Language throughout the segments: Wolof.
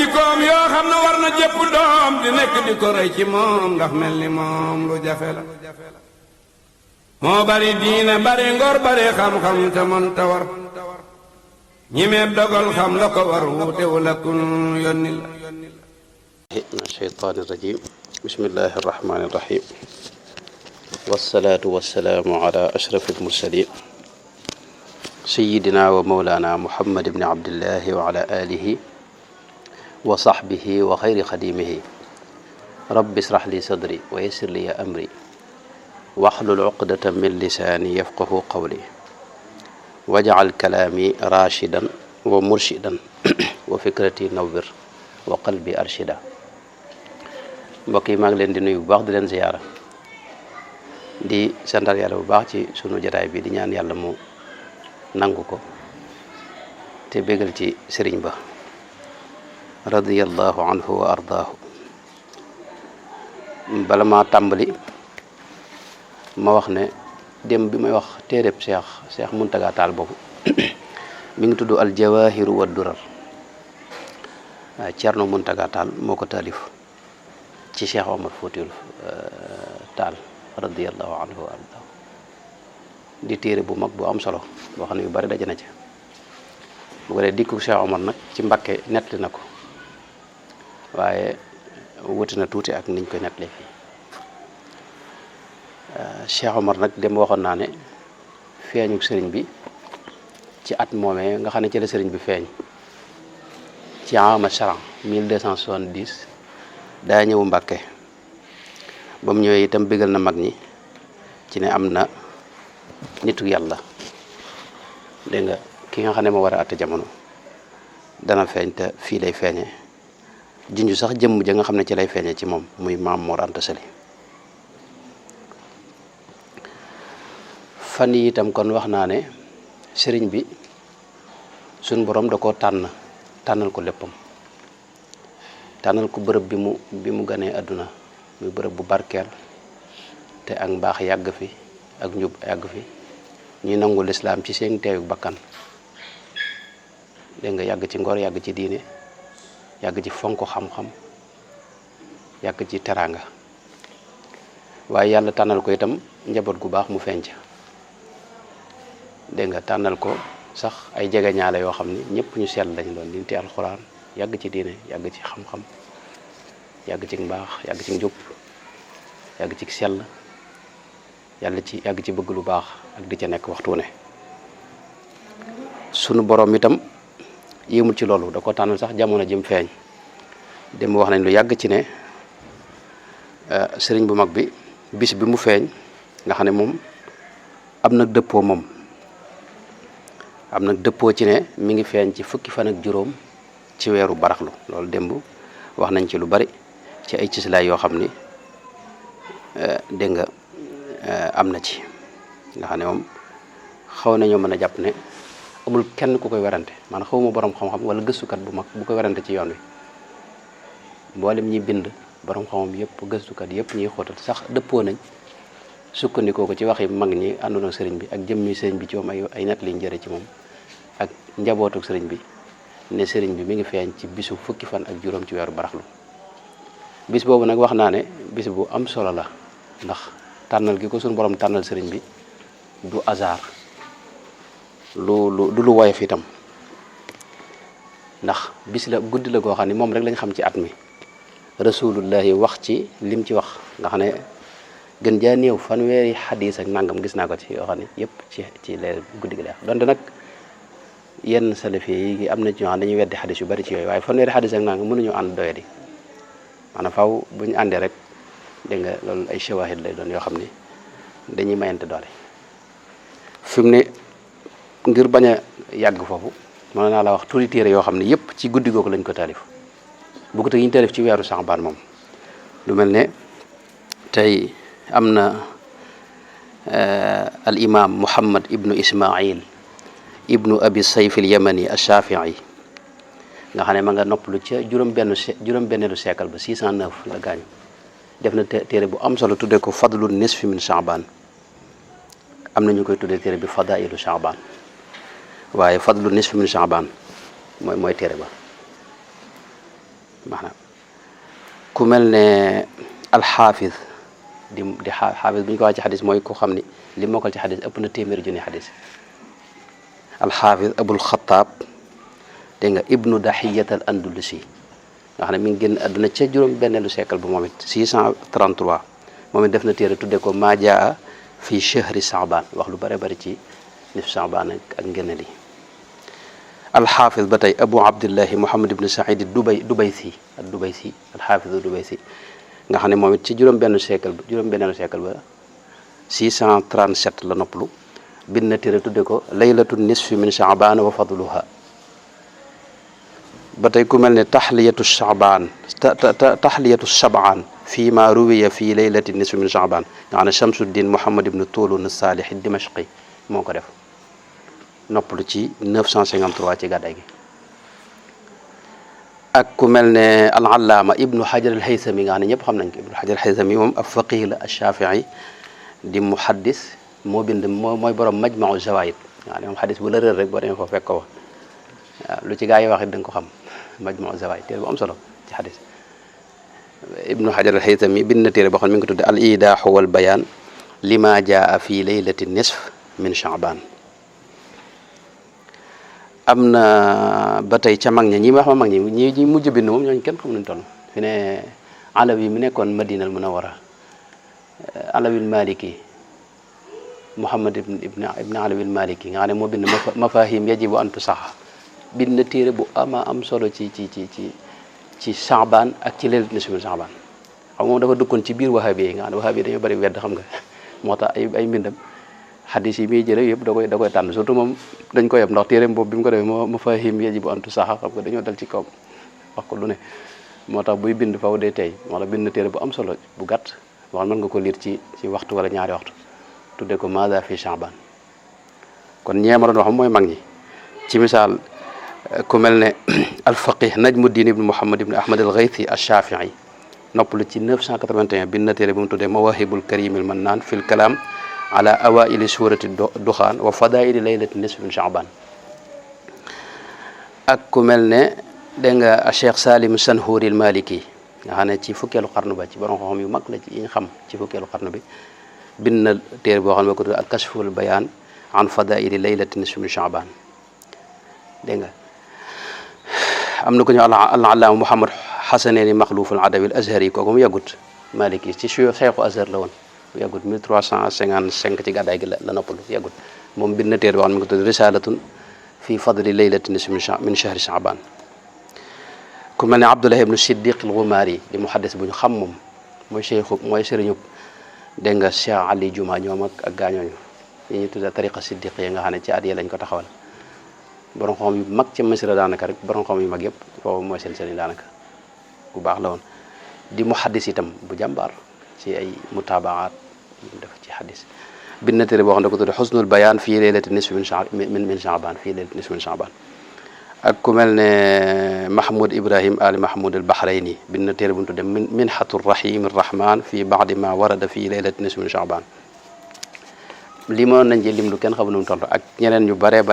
jikkoom yoo xam ne war na jëpp doom di nekk di ko roy ci moom ndax mel ni moom lu jafe la moo bari diine bari ngor bari xam-xam te mën ta war ñi meeb dogal xam la ko war wuute wala kun yónni la min ashaytaani rajim bismillahi arrahmani irrahim wassalaatu wassalaamu ala ashrafi almursalin sayidina wa mawlana muhammad ibni abdillahi wa ala alihi wa sahbihi wa xayri xadimihi rabbi israh li sadri wa yassir li amri waxlul uqdatan min lisaani yafqahu qawli waj'al kalaami rashidan wa murshidan wa fikrati nawwir wa qalbi arshida mbokk yi maa ngi leen di nuyu bu baax di leen ziyaara di santal yàlla bu baax ci sunu jotaay bi di ñaan yàlla mu nangu ko te bégal ci sëriñ ba radiyallahu anhu wa ardaahu bala ma tàmbali ma wax ne dem bi may wax téereb Cheikh Muntaga Taal boobu mi ngi tudd al jawahiru wa durar Cerno Muntaga Taal moo ko taalif ci Cheikh Omar Foutiyou Taal radiyallahu anhu wa ardaahu di téere bu mag bu am solo boo xam ne yu bari daje na ca bu ko dee dikku Cheikh Omar nag ci Mbàkke nettali na ko waaye wuti na tuuti ak niñ koy nettalee fii Cheikh Omar nag dem waxoon naa ne feeñu sëriñ bi ci at moomee nga xam ne ci la sëriñ bi feeñ ci ama charan 1270 daa ñëw Mbàkke ba mu ñëwee itam bégal na mag ñi ci ne am na nitu yàlla dégg nga ki nga xam ne moo war a àtte jamono dana feeñ te fii lay feeñee junju sax jëmm ja nga xam ne ci lay feeñee ci moom muy Maam Mor Anta Sali fan yi itam kon wax naa ne sëriñ bi suñ borom da koo tànnal ko léppam tànnal ko bërëb bi mu ganee àdduna muy bërëb bu barkeel te ak mbaax yàgg fi ak njub yàgg fi ñuy nangu lislaam ci seen teewu bakkan dégg nga yàgg ci ngor yàgg ci diine yàgg ci fonk xam-xam yàgg ci teraanga waaye yàlla tànnal ko itam njaboot gu baax mu feeñ ca dégg nga tànnal ko sax ay jegeñaale yoo xam ni ñëpp ñu sell lañu doon di alxuraan yàgg ci diine yàgg ci xam-xam yàgg ci mbaax yàgg ci njub yàgg ci sell yàgg ci bëgg lu baax ak di ca nekk waxtu ne sunu borom itam yéemul ci loolu da ko tànnal sax jamono jëm feeñ dem wax nañ lu yàgg ci ne sëriñ bu mag bi bis bi mu feeñ nga xam ne moom am nag dëppoo ci ne mi ngi feeñ ci fukki fan ak juróom ci weeru baraxlu loolu démb wax nañ ci lu bari ci ay cislaay yoo xam ni dégg nga am na ci nga xam ne moom xaw nañoo mën a jàpp ne amul kenn ku koy werante maanaam xawma borom xam-xam wala gëstukat bu mag bu koy werante ci yoon wi mboolem ñi bind borom xam-xam yëpp gëstukat yëpp ñuy xóotal sax dëppoo nañ sukkandikoo ko ci waxi mag ñi àndoon ak sëriñ bi ak jëmmi sëriñ bi ci moom ay nett liñ jëre ci moom ak njabootuk sëriñ bi ne sëriñ bi mi ngi feeñ ci bisu fukki fan ak juróom ci weeru baraxlu bis boobu nag wax naa ne bis bu am solo la ndax tànnal gi ko suñu borom tànnal sëriñ bi du hasard du lu woyof itam ndax bis la guddi la goo xam ne moom rek lañ xam ci at mi rasulullahi wax ci lim ci wax nga xam ne gën jaa néew fanweeri xadis ak nangam gis naa ko ci yoo xam ne yëpp ci leer guddi gi la donte nag yenn salafi yi am na ci ñoo xam dañuy weddi xadis yu bari ci yooyu waaye fanweeri xadis ak nangam mënuñu ànd doyadi maanaam faaw bu ñu àndee rek dégg nga loolu ay shawahid lay doon yoo xam ne dañuy mayante doole fi mu ne ngir bañ a yàgg foofu mën naa la wax turi téere yoo xam ne yëpp ci guddi googu lañ ko taalif bu ko te yi ñu taalif ci weeru Saxbaan moom lu mel ne tey am na al imam Muhammad ibnu Ismail ibnu Abi Sayf al Yamani al Shafii nga xam ne ma nga noppalu ca juróom-benneelu siècle ba 609 la gaañu def na téere bu am solo tuddee ko fadlu nisfi min Sha'ban am na ñu koy tuddee téere bi fadailu Sha'ban waaye fadlu nisfi min Sha'ban mooy téere ba maanaam ku mel ne alxaafis di xaafis bu ñu ko wax ci xadis mooy ko xam ni li mokkal ci xadis ëpp na téeméeri junni xadis alxaafis abul xataab dégg nga ibnu dahiyat al andalusi nga xam ne mi ngi génn àdduna ca juróom-benneelu siècle bu moom it 633 moom it def na téere tudde ko maa jaa fi chahri Saabaan wax lu bare bari ci nif Saabaan ak ngeen li alxaafis ba tey abu abdillahi muhammad ibn saïd dubaysi alxaafis dubaysi nga xam ne moom it ci juróom-benneelu siècle ba 637 la noppalu bind na téere tudde ko laylatu nisfi min Saabaan wa fadluha ba tey ku mel ne taxliyatu sabaan fii ma ruwiya fii laylati nisfi min Saabaan nga xam ne Shamsuddin Muhammad ibn Tulun Salih Dimashqi moo ko def noppalu ci 953 ci gàddaay gi ak ku mel ne al-allaama ibnu Hajar al-Haythami nga xam ne ñëpp xam nañ ko ibnu Hajar al-Haythami moom ab faqih la ash-Shafi'i di muhaddis moo bind mooy borom Majma'u Zawaid nga xam ne moom xadis bu la réer rek boo demee foofu fekk ko waaw lu ci gaa yi wax it da nga ko xam Majma'u Zawaid téere bu am solo ci xadis ibnu Hajar al-Haythami bind na téere boo xam ne mi ngi ko tudde al-Iidaahu wal Bayaan lima jaa fi laylati nisf min Sha'ban am na ba tey ca mag ña ñi wax ma mag ñi mujj bind moom ñooñu kenn xam nañu toll fi ne Alawi mi nekkoon Madinal Munawwara Alawi al-Maliki Muhammad ibn Alawi al-Maliki nga xam ne moo bind mafahim yajibu an tusaxa bind na téere bu am solo ci Sha'ban ak ci leelat nisfu min Sha'ban xam nga moom dafa dëkkoon ci biir wahabi yi nga xam ne wahabi yi dañoo bëri wedd xam nga moo tax ay mbindam xadis yi muy jële yëpp da koy tànn surtout moom dañ ko yeb ndax téere boobu bi mu ko defee mafahim yajibu an tusaxa xam nga dañoo dal ci kawam wax ko lu ne moo tax buy bind faw dee tey moo tax bind na téere bu am solo bu gàtt wax mën nga ko lire ci waxtu wala ñaari waxtu tudde ko maada fi Sha'ban kon ñeema doon wax mooy mag ñi ci misaal ku mel ne alfaqih Najmuddin ibn Muhammad ibn Ahmad al-Ghaythi ash-Shafi'i noppalu ci 981 bind na téere bu mu tuddee Mawahibul Karimil Mannaan fil kalaam ala awaili surati duxaan wa fadaili laylati nisfi min Sha'ban ak ku mel ne dégg nga Cheikh Salim Sanhuri al-Maliki nga xam ne ci fukkeelu xarnu ba ci borom xam yu mag la ci yi ñu xam ci fukkeelu xarnu bi bind na téere boo xam ne ko tudd al-Kashful Bayaan an fadaili laylati nisfi min Sha'ban dégg nga am na ko ñu al-allaama Muhammad Xasaneeni Maxluuf al-Adawi al-Azhari kooku mu yàggut Maliki ci Cheikhu Azhar la woon mu yàggut 1355 ci gàddaay gi la noppalu yàggut moom bind na téere boo xam ne mi ko tudd Risaalatun fi fadli laylati nisfi min shahri Sha'ban ku mel ne Abdullah ibnu Siddiq al-Ghumari di muhaddis bu ñu xam moom mooy sëriñu dégg nga Cheikh Ali Juma ñoom ak gaañooñu yi ñuy tuddee tariqa siddiq yi nga xam ne ci at yi lañ ko taxawal borom xam yu mag ci Misra daanaka rek borom xam yu mag yëpp foofu mooy seen sëriñ daanaka bu baax la woon di muhaddis itam bu jàmbaar ci ay mutaabaat def ci hadis bind na téere boo xam ne ko tuddee Husnul Bayaan fii laylati nisfi min Sha'ban fii laylati nisfi min Sha'ban ak ku mel ne Mahmoud Ibrahim Ali Mahmoud al-Bahrayni bind na téere bu ñu tuddee Minhatur Rahim ar-Rahman fii ba'di ma warada fii laylati nisfi min Sha'ban limoon nañ ci lim lu kenn xamu nu mu toll ak ñeneen ñu bare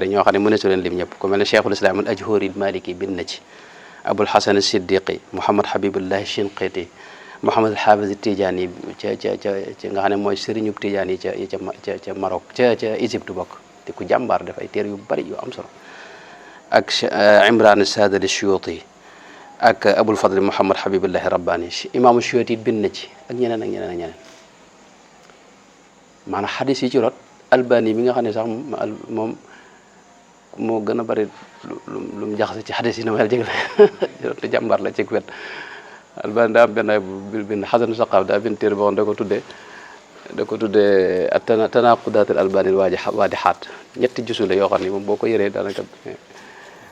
ñoo xam ne mëne su leen lim ñëpp ku mel ne Cheikhul Islam al-Ajhuri al-Maliki bind na ci Abul Hasan as-Siddiqi Muhammad Habibullah Shinqiti Muhammad al-Hafiz Tijaani ca nga xam ne mooy sëriñub Tijaani yi ca Maroc ca Égypte bokk te ku jàmbaar def ay téere yu bari yu am solo ak Imran as-Saadili as-Suyuti ak Abul Fadl Muhammad Habibullahi Rabbani imaamu Suyuti bind na ci ak ñeneen maanaam xadis yi ci rot Albani mi nga xam ne sax moom moo gën a bari lu mu jaxase ci xadis yi na ma yàlla jégal te jàmbaar la ci wet Albani daa am benn bind Xasanu Saqaaf daa bind téere boo xam da ko tuddee tanaqudaatul Albani waadixaat ñetti jusu la yoo xam ne moom boo ko yëree daanaka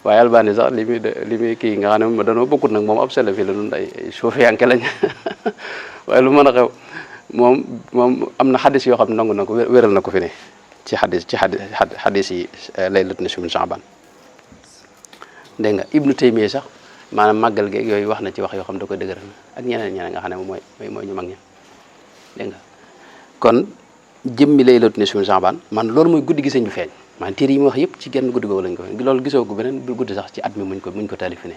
waaye Albani sax li muy kii nga xam ne moom danoo bokkut nag moom ab salafi la nun ay suufiyanke lañ waaye lu mën a xew moom am na xadis yoo xam ne nangu na ko wéral na ko fi ne ci xadis yi laylat nisfi min Sha'ban dégg nga Ibnu Taymiya sax maanaam màggal geeg yooyu wax na ci wax yoo xam da koy dëgëral ak ñeneen nga xam ne moom mooy ñu mag ña dégg nga kon jëmmi laylat nisfi min Sha'ban man loolu mooy guddi gi sëñ bi feeñ maanaam téere yi mu wax yëpp ci genn guddi googu lañ ko feeñ loolu gisoo ko beneen guddi sax ci at mi muñ ko taalif fi ne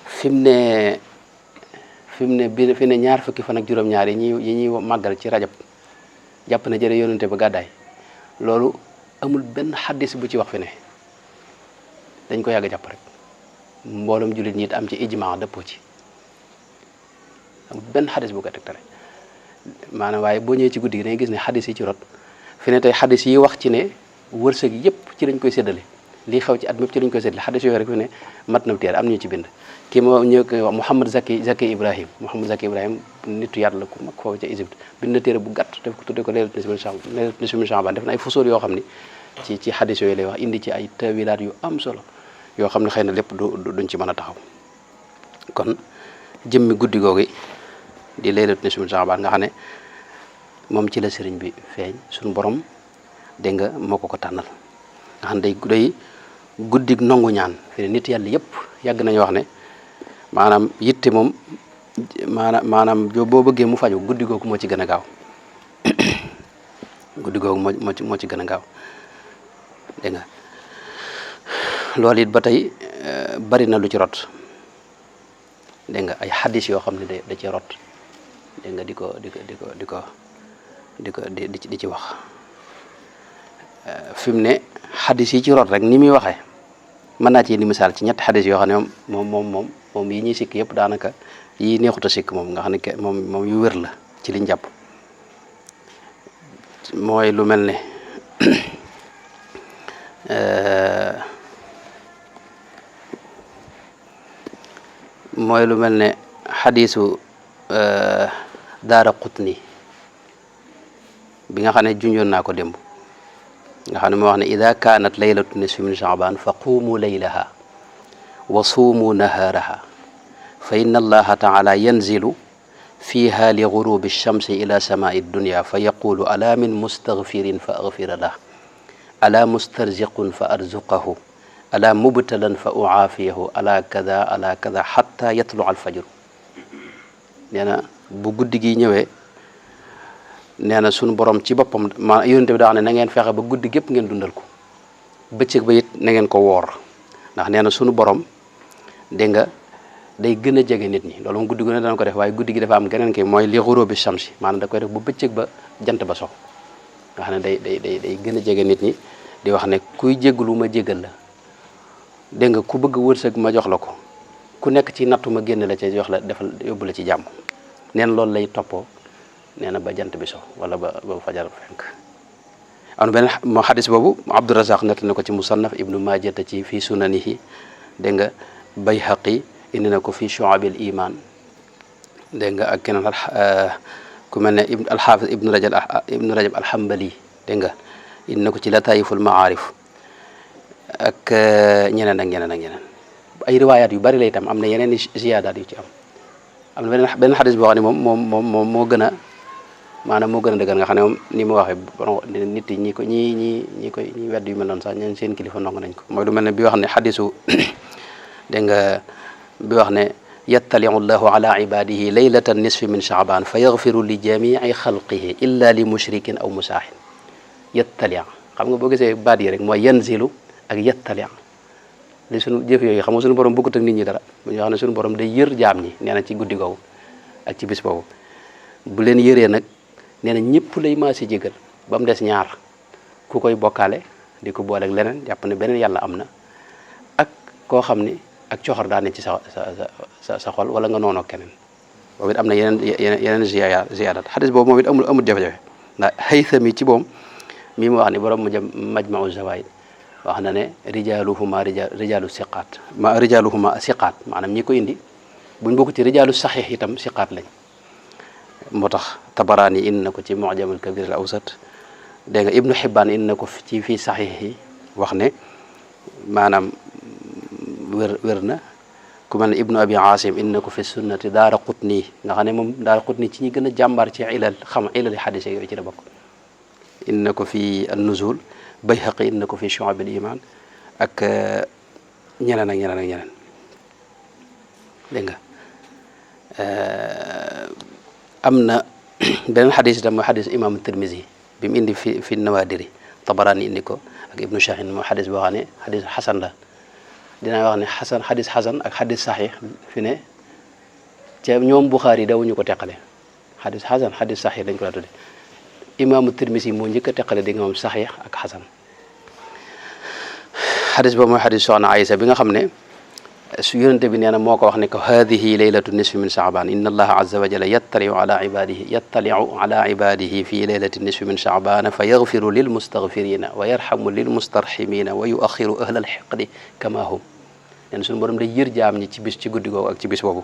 fi mu ne fi ne ñaar fukki fan ak juróom-ñaar yi ñuy màggal ci rajab jàpp na jëre yonente ba gàddaay loolu amul benn xaddis bu ci wax fi ne dañ ko yàgg jàpp rek mbooloom jullit ñi it am ci ijmaa dëppoo ci amul benn xaddis bu ko tegtale maanaam waaye boo ñëwee ci guddi gi da ngay gis ne xaddis yi ci rot fi ne tey xaddis yi wax ci ne wërsëg yëpp ci lañ koy séddale lii xew ci at mépp ci lañ koy séddale xaddis yooyu rek fi ne mat na téere am ñu ci bind kii moo ñëw koy wax Mouhamad Zaki Ibrahim nitu yàlla ku mag foofu ca Égypte bind na téere bu gàtt def ko tudde ko Laylatul Nisfi min Sha'ban def na ay fusool yoo xam ni ci xaddis yooyu lay wax indi ci ay tawilaat yu am solo yoo xam ne xëy na lépp duñ ci mën a taxaw kon jëmmi guddi googu di Laylatul Nisfi min Sha'ban nga xam ne moom ci la sëriñ bi feeñ suñu borom dégg nga moo ko tànnal nga xam ne day guddig nongu ñaan fi ne nit yàlla yëpp yàgg nañu wax ne maanaam yitte moom maanaam boo bëggee mu faju guddi googu moo ci gën a gaaw guddi googu moo ci gën a gaaw dégg nga loolu it ba tey bari na lu ci rot dégg nga ay xaddis yoo xam ne da ci rot dégg nga di ci wax fi mu ne xaddis yi ci rot rek ni muy waxee mën naa ci indi misaal ci ñetti xaddis yoo xam ne moom yi ñuy sikk yëpp daanaka yi neexut a sikk moom nga xam ne moom yu wér la ci liñ jàpp mooy lu mel ne xadiisu Daaraqutni bi nga xam ne junjoon naa ko démb nga xam ne moo wax ne ida kaanat laylatu nisfi min Sha'ban fa quumu laylaha wa suumu nahaaraha fa inna allaha taala yanzilu fiha li gurubi shamsi ila samaai dunya fa yaqulu ala min mustaghfirin fa aghfira lah ala mustarziqun fa arzuqahu ala mubtalan fa uaafiyahu ala kada xatta yatlu al fajru nee na bu guddi gi ñëwee nee na sunu borom ci boppam ma yonent bi daa xam ne na ngeen fexe ba guddi gépp ngeen dundal ko bëccëg ba it na ngeen ko woor ndax nee na sunu borom dégg nga day gën a jege nit ñi loolu moom guddi gu ne dana ko def waaye guddi gi dafa am geneen kii mooy li ghurubi shamsi maanaam da koy def bu bëccëg ba jant ba sox nga xam ne day gën a jege nit ñi di wax ne kuy jéggalu ma jéggal la dégg nga ku bëgg wërsëg ma jox la ko ku nekk ci nattu ma génn la ca jox la defal yóbbu la ci jàmm neen loolu lay toppoo nee na ba jant bi so wala ba fajar fenk am na benn moo xadis boobu Abdurazaq nett na ko ci musannaf ibnu majata ci fii sunanihi dégg nga Bayhaqi indi na ko fii shu'abil iman dégg nga ak keneen ku mel ne alxaafis ibnu rajab alhambali dégg nga indi na ko ci lataiful maarif ak ñeneen ay riwaayaat yu bari la itam am na yeneen ziyaadaat yu ci am na benn xadis boo xam ne moom moo gën a maanaam moo gën a dëgër nga xam ne moom ni mu waxee nit yi ñi wedd yu mel noonu sax ñeen seen kilifa ndong nañ ko mooy lu mel ne bi wax ne xadisu dégg nga bi wax ne yattaliu llahu ala ibadihi laylatan nisfi min sha'ban fa yaghfiru li jamii xalqihi illa li mushrikin aw musaahin yattalia xam nga boo gisee baat yi rek mooy yanzilu ak yattalia li suñu jëf yooyu xam nga suñu borom bëggut ak nit ñi dara bu ñu wax ne suñu borom day yër jaam ñi nee na ci guddi googu ak ci bis boobu bu leen yëree nag nee na ñëpp lay maasi jégal ba mu des ñaar ku koy bokkaale di ko boole ak leneen jàpp ne beneen yàlla am na ak koo xam ni ak coxor daa ne ci sa xol wala nga noonoo keneen boobu it am na yeneen ziyaadat xadis boobu moom it amul jafe-jafe ndax Haythami ci boom mi mu wax ni borom mu jëm Majma'u Zawaid wax na ne rijaalu siqaat rijaaluhuma siqaat maanaam ñi ko indi buñ bokk ci rijaalu saxiix itam siqaat lañ moo tax Tabaraani indi na ko ci Mu'jamul Kabir al Awsat dégg nga Ibnu Hibbaan indi na ko ci fii saxiix yi wax ne maanaam wér na ku mel ne Ibnu Abi Aasim indi na ko fi sunnati Daaraqutni nga xam ne moom Daaraqutni ci ñi gën a jàmbaar ci ilali xadis yooyu ci la bokk indi na ko fi an-Nuzul Bayhaqi indi na ko fi Shu'abil Iman ak ñeneen dégg nga am na beneen xadis itam mooy xadis imam Tirmizi bi mu indi fi Nawaadiri Tabarani indi ko ak Ibnu Shahin mooy xadis boo xam ne xadis xasan la dinaa wax ne xasan xadis xasan ak xadis saxiix fi ne ca ñoom Buxaari dawuñu ko teqale xadis xasan xadis saxiix lañ ko daa tudde imaamu Tirmisi moo njëkk a teqale di nga moom saxiix ak xasan xadis ba mooy xadis soxna Aysa bi nga xam ne su yonente bi nee na moo ko wax ne ko haadihi laylatu nisfi min shaaban inna allaha azza wa jalla yattaliu ala ibadihi fi laylati nisfi min shaaban fa yaghfiru lil mustaghfirina wa yarhamu lil mustarhimina wa yuaxiru ahla alxiqdi kama hum nee na suñu borom day yër jaam ñi ci bis ci guddi googu ak ci bis boobu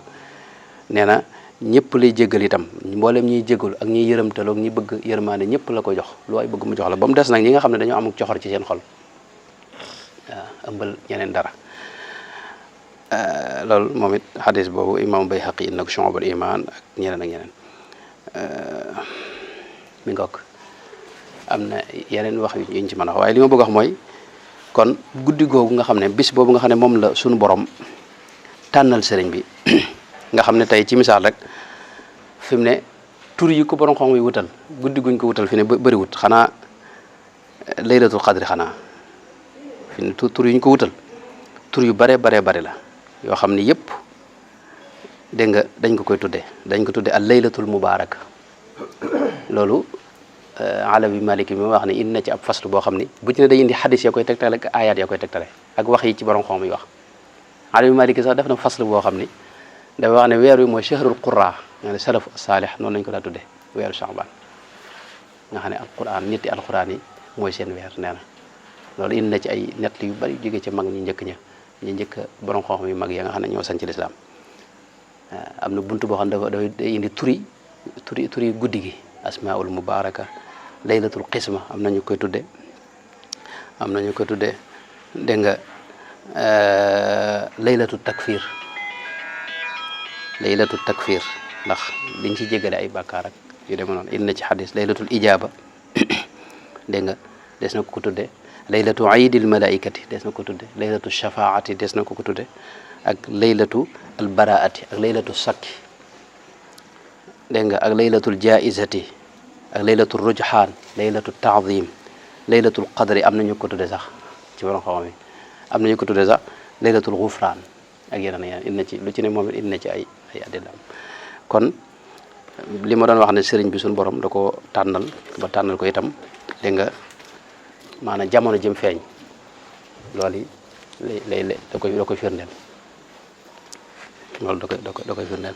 nee na ñëpp lay jéggal itam mboolem ñiy jéggalu ak ñiy yërëmtaloog ñi bëgg yërmaande ñëpp la ko jox lu waay bëgg mu jox la ba mu des nag ñi nga xam ne dañoo amuk coxor ci seen xol waaw ëmbal ñeneen dara loolu moom it xadis boobu imam Bayhaqi indi na ko Shu'abul Iman ak ñeneen ak ñeneen mi ngoog am na yeneen wax yuñ ci mën a wax waaye li ma bëgg wax mooy kon guddi googu nga xam ne bis boobu nga xam ne moom la suñu borom tànnal sëriñ bi nga xam ne tey ci misaal rek fi mu ne tur yi ko borom xam yi wutal guddi guñ ko wutal fi ne bëriwut xanaa laylatul qadri xanaa fi ne tur yi ñu ko wutal tur yu bare la yoo xam ne yëpp dégg nga dañ ko koy tuddee dañ ko tuddee al laylatul mubarak loolu alawi maliki mi wax ne indi na ci ab faslu boo xam ni bu ci ne day indi xadis ya koy tegtale ak ayat ya koy tegtale ak wax yi ci borom xam yi wax alawi maliki sax def na faslu boo xam ni dafa wax ne weer wi mooy shahrul qurra nga ne salaf saalih noonu lañ ko daa tuddee weeru Sha'ban nga xam ne alquran nit yi alquran yi mooy seen weer nee na loolu indi na ci ay nett yu bari jóge ci mag ñi njëkk ña ñu njëkk borom xam-xam yu mag ya nga xam ne ñoo sañ ci lislaam am na buntu boo xam ne dafa day indi turi guddi gi asmaul mubaraka laylatul qisma am nañu koy tudde dégg nga laylatul takfir ndax liñ ci jégale ay bàkkaar ak yu demee noonu indi na ci xadis laylatul ijaba dégg nga des na ko tudde laylatu aydil malaikati des na ko tudde laylatu shafaati des na ko tudde ak laylatu albaraati ak laylatu sakki dégg nga ak laylatul jaizati ak laylatul rujhaan laylatu taazim laylatul qadri am nañu ko tudde sax ci borom xam-xam yi am nañu ko tudde sax laylatul gufraan ak yeneen indi na ci lu ci ne moom it indi na ci ay addilam kon li ma doon wax ne sëriñ bi suñu borom da ko tànnal ba tànnal ko itam dégg nga maanaam jamono jëm feeñ loolu lay da koy firndeel loolu da koy firndeel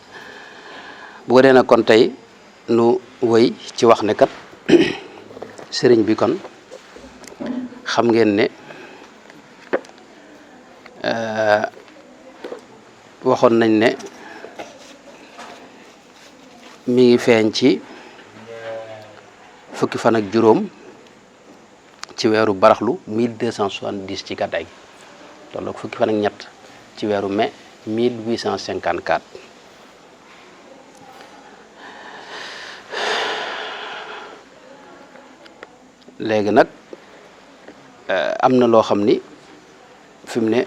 bu ko dee nag kon tey nu wëy ci wax ne kat sëriñ bi kon xam ngeen ne waxoon nañ ne mi ngi feeñ ci fukki fan ak juróom ci weeru baraxlu 1270 ci gàddaay gi tolloog fukki fan ak ñett ci weeru mai 1854 léegi nag am na loo xam ni fi mu ne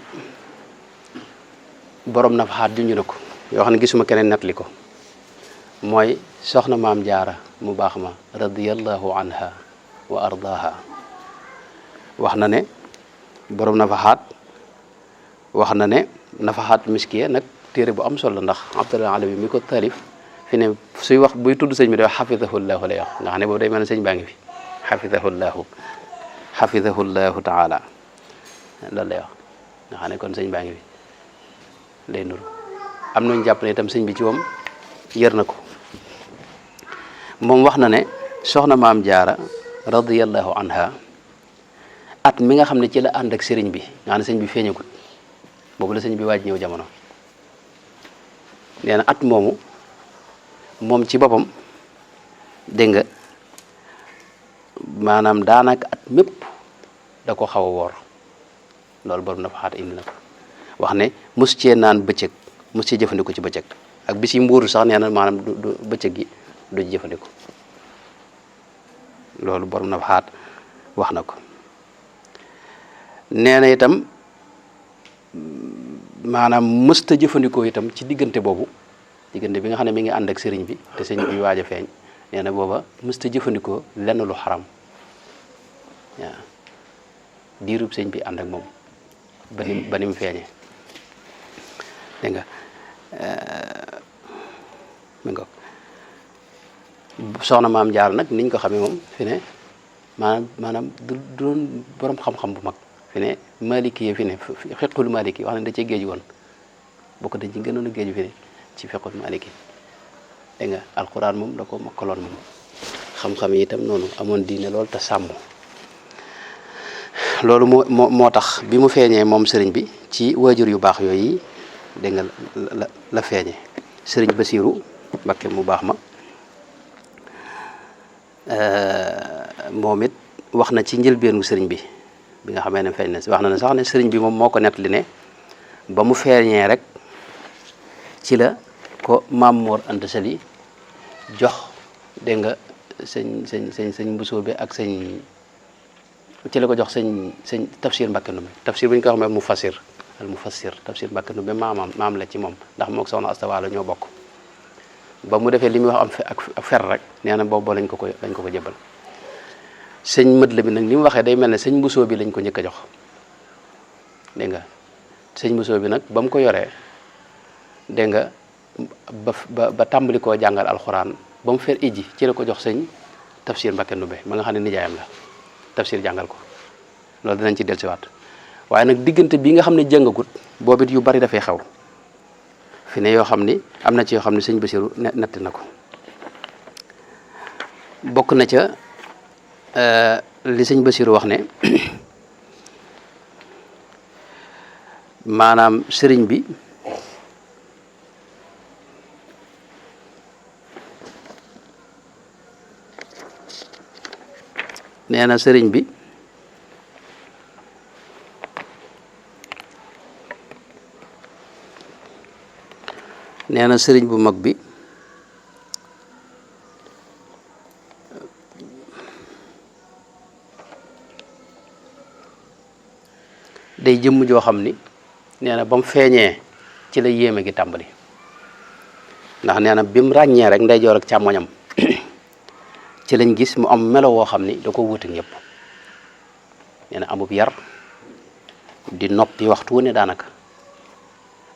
borom na fa xaat junj na ko yoo xam ne gisuma keneen nettali ko mooy soxna maam jaara mu baax ma radiyallahu anha wa ardaha wax na ne borom nafaxaat wax na ne nafaxaat miskiya nag téere bu am solo ndax Abdullah Alawi mi ko taalif fi ne suy wax buy tudd sëñ bi day wax xafidahullahu lay wax nga xam ne boobu day mel ne sëñ baa ngi fi xafidahullahu taala loolu lay wax nga xam ne kon sëñ baa ngi fi lay nuru am nañu jàpp ne itam sëñ bi ci moom yër na ko moom wax na ne soxna maam jaara radiyallahu anha at mi nga xam ne ci la ànd ak sëriñ bi nga xam ne sëñ bi feeñagut boobu la sëñ bi waaj ñëw jamono nee na at moomu moom ci boppam dégg nga maanaam daanaka at mépp da ko xaw a woor loolu borom na fa xaat indi na ko wax ne mus cee naan bëccëg mus cee jëfandikoo ci bëccëg ak bis yi mbuuru sax nee na maanaam du bëccëg gi du jëfandikoo loolu borom na fa xaat wax na ko nee na itam maanaam mësta jëfandikoo itam ci diggante boobu diggante bi nga xam ne mi ngi ànd ak sëriñ bi te sëriñ bi waaj a feeñ nee na booba mësta jëfandikoo lenn lu xaram waaw diirub sëriñ bi ànd ak moom ba ni mu feeñee dégg nga mi ngoog soxna maam jaar nag niñ ko xamee moom fi ne maanaam du doon borom xam-xam bu mag fi ne maliki yi fi ne fiqul maliki wax ne da cee géej woon bokk dañ ci gënoon a géej fi ne ci fiqul maliki dégg nga alquran moom da ko mokkaloon moom xam-xam yi itam noonu amoon diine loolu te sàmm loolu moo tax bi mu feeñee moom sëriñ bi ci waajur yu baax yooyu dégg nga la feeñee sëriñ Basiiru Mbakke mu baax ma moom it wax na ci njëlbeenu sëriñ bi nga xamee ne feeñ na wax na ne sax ne sëriñ bi moom moo ko nettali ne ba mu feeñee rek ci la ko Maam Mor Anta Sali jox dégg nga sëñ Mbusoobe ak sëñ ci la ko jox sëñ Tafsir Mbakke Ndumbe Tafsir bu ñu ko xamee al mufassir Tafsir Mbakke Ndumbe maam la ci moom ndax moog soxna Asta Waalo ñoo bokk ba mu defee li muy wax am ak fer rek nee na boobu lañ ko jëbal sëñ mët la bi nag ni mu waxee day mel ne sëñ Mbusoo bi lañ ko njëkk a jox dégg nga sëñ Mbusoo bi nag ba mu ko yoree dégg nga ba tàmbali koo jàngal alxuraan ba mu fer ijji ci la ko jox sëñ Tafsir Mbakke Ndumbe ma nga xam ne nijaayam la Tafsir jàngal ko loolu dinañ ci dellusiwaat waaye nag diggante bi nga xam ne jàngagut boobu it yu bari dafay xew fi ne yoo xam ni am na ci yoo xam ne sëñ Basiru netti na ko bokk na ca li sëñ Basiru wax ne maanaam sëriñ bi nee na sëriñ bi nee na sëriñ bu mag bi day jëmm joo xam ni nee na ba mu feeñee ci la yéeme gi tàmbali ndax nee na bi mu ràññee rek ndeyjoor ak càmmoñam ci lañ gis mu am melo woo xam ni da ko wuute ñëpp nee na amub yar di noppi waxtu wu ne daanaka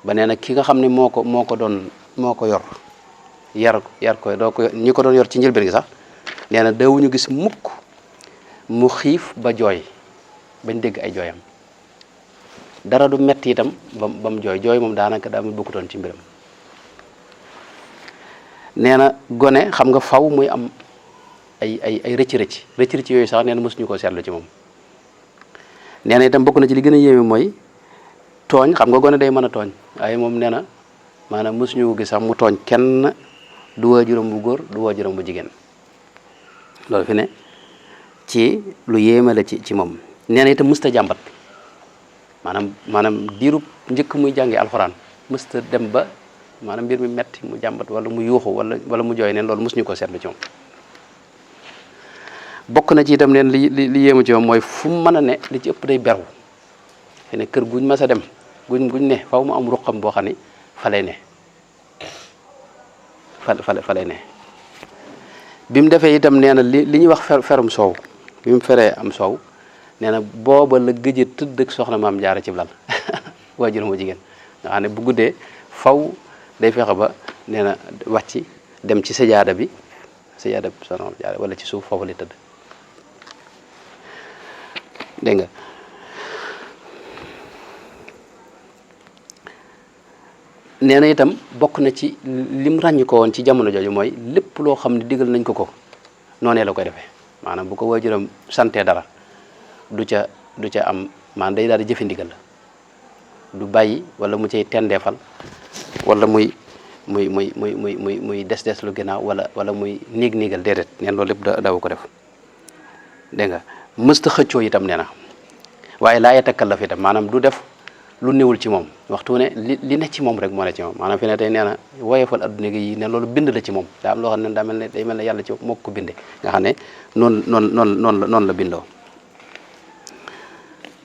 ba nee na ki nga xam ne moo ko yor ko doo ko ñi ko doon yor ci njëlbeen gi sax nee na daawuñu gis mukk mu xiif ba jooy bañ dégg ay jooyam dara du metti itam ba mu jooy moom daanaka daa muy bokkutoon ci mbiram nee na gone xam nga faw muy am ay rëcc yooyu sax nee na mësuñu koo seetlu ci moom nee na itam bokk na ci li gën a yéeme mooy tooñ xam nga gone day mën a tooñ waaye moom nee na maanaam mësuñu ko gis sax mu tooñ kenn du waajuram bu góor du waajuram bu jigéen loolu fi ne ci lu yéeme la ci moom nee na itam mësta jàmbat maanaam diirub njëkk muy jàngi alxuraan mësta dem ba maanaam mbir mi metti mu jàmbat wala mu yuuxu wala mu jooy neen loolu mësuñu ko seetlu ci moom bokk na ci itam neen li yéemu ci moom mooy fu mu mën a ne li ci ëpp day beru fi ne kër guñ mas a dem guñ ne faw mu am ruqam boo xam ne fa lay ne fa lay ne bi mu defee itam nee na li ñuy wax ferum soow bi mu feree am soow nee na booba la gëj a tëdd ak soxna maam jaara ci lal waajur mu jigéen nga xam ne bu guddee faw day fexe ba nee na wàcc dem ci sajaada bi soxna maam jaara wala ci suuf foofu lay tëdd dégg nga nee na itam bokk na ci lim ràññ ko woon ci jamono jooju mooy lépp loo xam ne digal nañ ko noonee la koy defee maanaam bu ko waajuram santee dara du ca am maanaam day daal di jëfe ndigal la du bàyyi wala mu cay tendeefal wala muy des lu ginnaaw wala muy niigal déedéet neen loolu lépp daw ko def dégg nga mësta xëccoo itam nee na waaye laa yatakallaf itam maanaam du def lu néewul ci moom waxtu ne li ne ci moom rek moo ne ci moom maanaam fi ne tey nee na woyefal adduna gi yi ne loolu bind la ci moom daa am loo xam ne daa mel ne day mel ne yàlla ci moo ko binde nga xam ne noonu la bindoo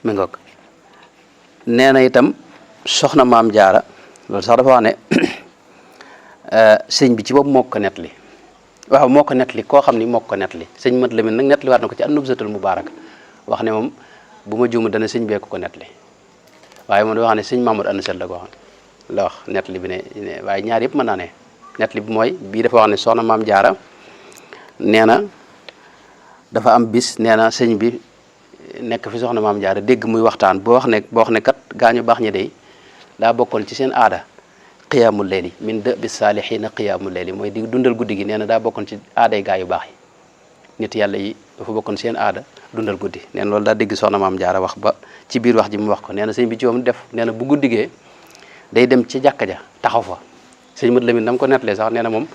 mi ngoog nee na itam soxna maam jaara loolu sax dafa wax ne sëñ bi ci boobu moo ko nettali waaw moo ko nettali koo xam ni moo ko nettali sëñ mat la min nag nettali waat na ko ci an-Nubzatul Mubaaraka wax ne moom bu ma juum dana sëñ bee ko nettali waaye moom da wax ne sëñ Mamadou Anta Sall la ko wax la wax nettali bi ne waaye ñaar yëpp mën naa ne nettali bi mooy bii dafa wax ne soxna maam jaara nee na dafa am bis nee na sëñ bi nekk fi soxna maam jaara dégg muy waxtaan boo wax ne kat gaañu baax ñi dey daa bokkoon ci seen aada qiyaamul layli min dë bi saalihiina qiyaamul layli mooy di dundal guddi gi nee na daa bokkoon ci aaday gaa yu baax yi nit yàlla yi dafa bokkoon seen aada dundal guddi nee na loolu daa dégg soxna maam jaara wax ba ci biir wax ji mu wax ko nee na sëñ bi ci moom def nee na bu guddigee day dem ci jàkka ja taxaw fa sëñ Mat Lamin dam ko nettalee sax nee na moom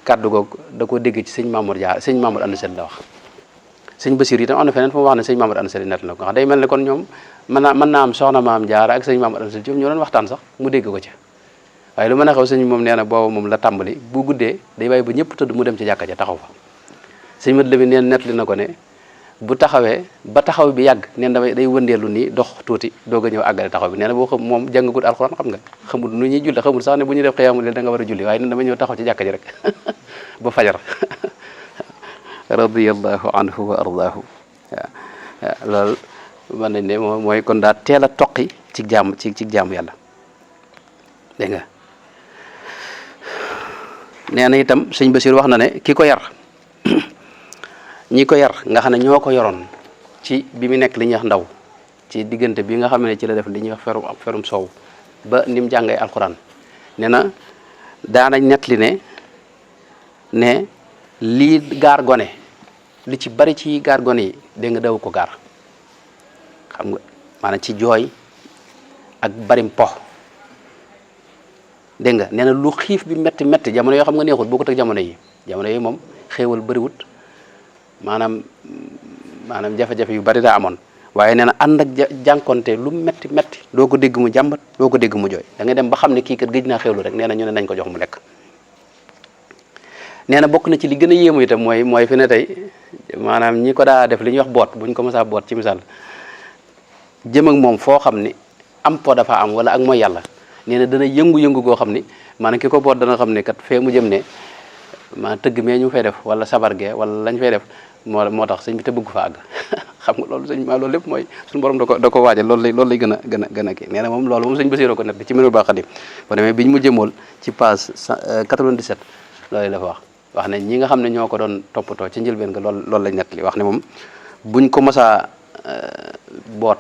kàddu googu da ko dégg ci sëñ Mamour Diarra sëñ Mamour Anta Sali la wax sëñ Basiir itam am na feneen fu mu wax ne sëñ Mamour Anta Sali nett na ko wax day mel ne kon ñoom mën naa am soxna maam Diarra ak sëñ Mamour Anta Sali ñoo doon waxtaan sax mu dégg ko ca waaye lu mën a xew sëñ moom nee na booba moom la tàmbali bu guddee day bàyyi ba ñëpp tëdd mu dem ci jàkka ja taxaw fa sëñ Mat Lamin neen nettali na ko ne bu taxawee ba taxaw bi yàgg neen day wëndeelu nii dox tuuti doog a ñëw àggale taxaw bi nee na boo xam moom jàngagut alxuraan xam nga xamul nu ñuy julli xamul sax ne bu ñuy def xiyaamul layl da nga war a julli waaye neen dama ñëw taxaw ci jàkka ji rek ba fajar radiyallahu anhu wa ardaahu waaw loolu mën nañ ne moom mooy kon daa teel a toqi ci jaamu yàlla dégg nga nee na itam sëñ Basiir wax na ne ki ko yar ñi ko yar nga xam ne ñoo ko yoroon ci bi mu nekk li ñuy wax ndaw ci diggante bi nga xam ne ci la def li ñuy wax ferum soow ba ni mu jàngee alxuraan nee na daanañ nettali ne lii gaar gone li ci bari ci gaar gone yi dégg nga daw ko gaar xam nga maanaam ci jooy ak barim po dégg nga nee na lu xiif bi metti jamono yoo xam nga neexut boo ko teg jamono yi moom xéewal bëriwut maanaam jafe-jafe yu bari daa amoon waaye nee na ànd ak jànkonte lu metti doo ko dégg mu jàmbat doo ko dégg mu jooy da ngay dem ba xam ne kii kat gëj naa xéewlu rek nee na ñu ne nañ ko jox mu lekk nee na bokk na ci li gën a yéemu itam mooy fi ne tey maanaam ñi ko daa def li ñuy wax boot buñ ko mësaa boot ci misaal jëm ak moom foo xam ni am po dafa am wala ak mooy yàlla nee na dana yëngu-yëngu goo xam ni maanaam ki ko boot dana xam ne kat fee mu jëm ne maanaam tëgg mee ñu fay def wala sabar gee wala lañ fay def moo tax sëñ bi te bëgg fa àgg xam nga loolu sëñ ma loolu lépp mooy suñu borom da ko waajal loolu lay gën a kii nee na moom loolu moom sëñ Basiru ko net ci Minanul Baaqil ba demee biñu mu jëmool ci page 97 loolu la fa wax ne ñi nga xam ne ñoo ko doon toppatoo ci njëlbeen nga loolu lañ nettali wax ne moom buñ ko mësaa boot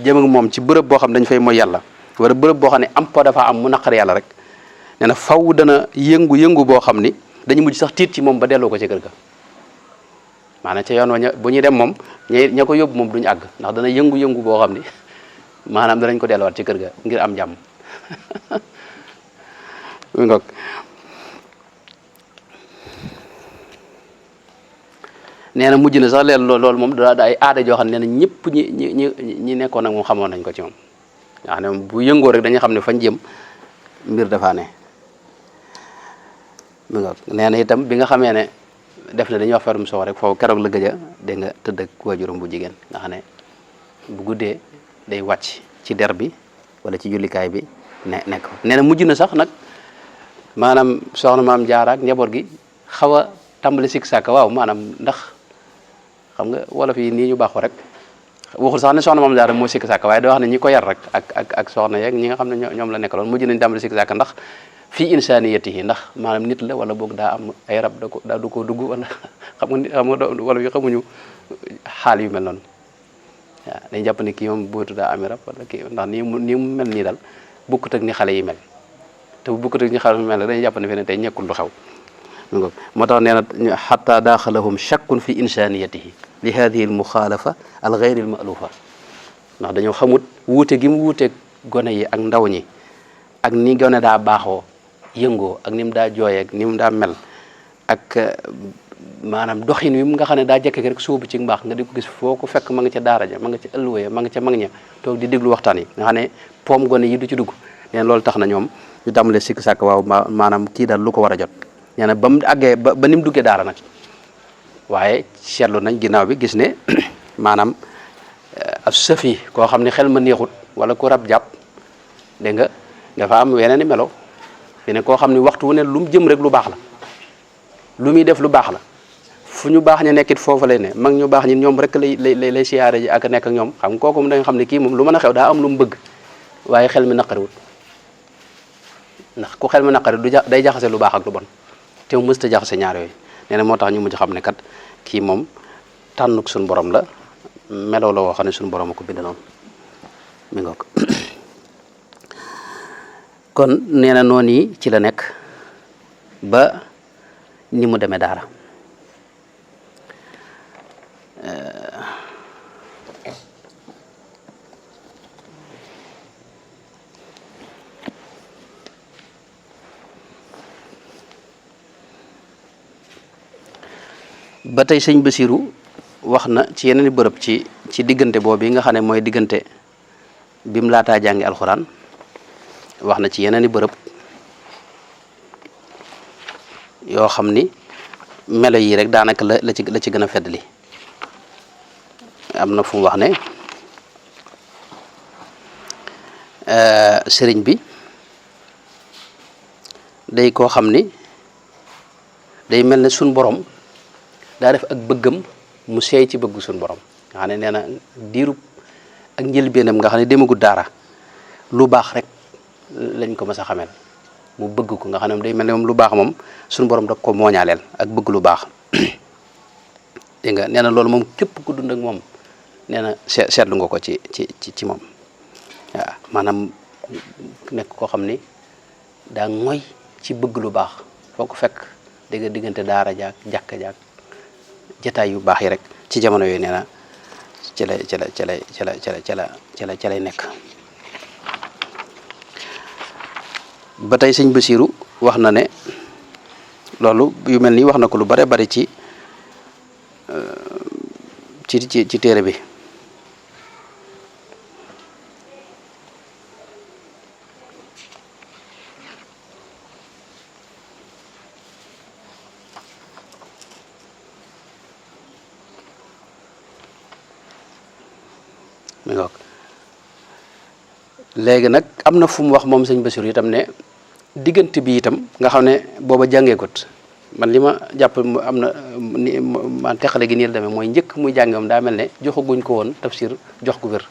jëm ak moom ci bërëb boo xam ne dañ fay mooy yàlla wala bërëb boo xam ne am po dafa am mu naqar yàlla rek nee na faw dana yëngu boo xam ni dañu mujj sax tiit ci moom ba delloo ko ci kër ga maanaam ca yoon wa bu ñuy dem moom ña ko yóbbu moom duñu àgg ndax dana yëngu boo xam ni maanaam danañ ko delluwaat ci kër ga ngir am jàmm mi ngoog nee na mujj na sax loolu moom da ay aada joo xam ne nee na ñëpp ñi nekkoon ak moom xamoon nañ ko ci moom nga xam ne bu yëngoo rek dañuy xam ne fañ jëm mbir dafa ne mi ngoog nee na itam bi nga xamee ne def na dañuy wax ferum soow rek foofu keroog la gëj a dégg nga tëdd ak waajuram bu jigéen nga xam ne bu guddee day wàcc ci der bi wala ci jullikaay bi nekk nee na mujj na sax nag maanaam soxna maam Jaara ak njaboot gi xaw a tàmbali sikk sàkk waaw maanaam ndax xam nga wolof yi nii ñu baaxoo rek waxul sax ne soxna maam Jaara moo sikk sàkk waaye da wax ne ñi ko yar rek ak soxna yeeg ñi nga xam ne ñoom la nekkaloon mujj nañ tàmbali sikk sàkk ndax fii insaniyatihi ndax maanaam nit la wala boog daa am ay rab daa du ko dugg wala xam nga wala yi xamuñu xaal yu mel noonu waaw dañ jàpp ne kii moom bootu daa ami rab wala kii ndax nii mu mel nii daal bukkut ak ni xale yi mel te bu bukkut ak ni xale yi mel dañuy jàpp ne fi ne tey ñekkul lu xew moo tax nee na xatta daaxalahum shakkun fi insaniyatihi li hadihi al muxaalafa al gayri al maalufa ndax dañoo xamut wuute gi mu wuuteeg gone yi ak ndaw ñi ak ni gone daa baaxoo yëngoo ak ni mu daa jooyee ak ni mu daa mel ak maanaam doxin wi nga xam ne daa jekke rek sóobu ci mbaax nga di ko gis foo ko fekk ma nga ca daara ja ma nga ca ëlluwee ma nga ca mag ña toog di déglu waxtaan yi nga xam ne poom gone yi du ci dugg leen loolu tax na ñoom ñu tàmbalee sikk sàkk waaw maanaam kii daal lu ko war a jot nee na ba mu àggee ba ni mu duggee daara nag waaye seetlu nañ ginnaaw bi gis ne maanaam ab sëfi koo xam ne xel ma neexut wala ku rab jàpp dégg nga dafa am weneen i melo fi ne koo xam ne waxtu wu ne lu mu jëm rek lu baax la lu muy def lu baax la fu ñu baax ñu nekkit foofu lay ne mag ñu baax ñi ñoom rek lay siyaare ji ak nekk ak ñoom xam kooku da nga xam ne kii moom lu mën a xew daa am lu mu bëgg waaye xel mi naqariwut ndax ku xel mu naqari day jaxase lu baax ak lu bon te mu mësta jaxase ñaar yooyu nee na moo tax ñu mujj xam ne kat kii moom tànnuk suñu borom la meloo la woo xam ne suñu borom a ko bind noonu mi ngoog kon nee na noonu yi ci la nekk ba ni mu demee daara ba tey sëñ Basiru wax na ci yeneen i bërëb ci diggante boobu yi nga xam ne mooy diggante bi mu laataa jàngi alxuraan wax na ci yeneen i bërëb yoo xam ni melo yi rek daanaka la ci gën a feddali am na fu mu wax ne sëriñ bi day koo xam ni day mel ne suñ borom daa def ak bëggam mu seey ci bëggu suñ borom nga xam ne nee na diirub ak njëlbéenam nga xam ne demagul daara lu baax rek lañ ko mas a xamel mu bëgg ko nga xam ne day mel ne moom lu baax moom suñu borom da ko mooñaaleel ak bëgg lu baax dégg nga nee na loolu moom képp ku dund ak moom nee na seetlu nga ko ci moom waaw maanaam nekk koo xam ni daa ngoy ci bëgg lu baax foo ko fekk dégg diggante daara jaak jàkka jaak jataay yu baax yi rek ci jamono yooyu nee na ci lay nekk ba tey sëñ Basiru wax na ne loolu yu mel nii wax na ko lu bare bari ci téere bi mi ngoog léegi nag am na fu mu wax moom sëñ Basiru itam ne diggante bi itam nga xam ne booba jàngeegut man li ma jàpp am na ni man teqale gi nii la demee mooy njëkk muy jànge moom daa mel ne joxaguñ ko woon tafsir jox ko wér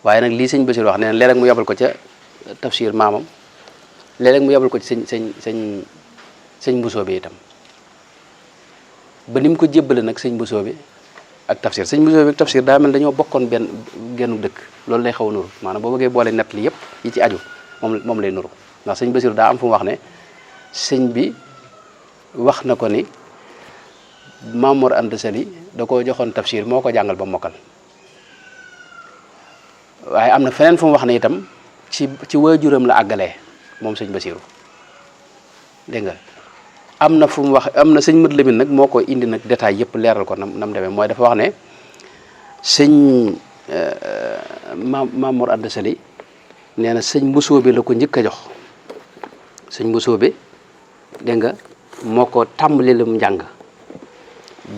waaye nag lii sëñ Basiru wax ne léeg-léeg mu yabal ko ca tafsir maamam léeg-léeg mu yabal ko ci sëñ Mbusoo bi itam ba ni mu ko jébbale nag sëñ Mbusoo bi ak tafsir sëñ Mbusoo bi ak tafsir daa mel dañoo bokkoon gennu dëkk loolu lay xaw a nuru maanaam boo bëggee boole nett li yëpp yi ci aju moom lay nuru ndax sëñ Basiru daa am fu mu wax ne sëñ bi wax na ko ni Maam Mor Anta Sali da ko joxoon tafsir moo ko jàngal ba mokkal waaye am na feneen fu mu wax ne itam ci waajuram la àggalee moom sëñ Basiru dégg nga am na fu mu wax am na sëñ Mët Lamin nag moo ko indi nag détail yëpp leeral ko nam demee mooy dafa wax ne sëñ Maam Mor Anta Sali nee na sëñ Mbusoo bi la ko njëkk a jox sëñ Mbusoo bi dégg nga moo ko tàmbali lu mu njàng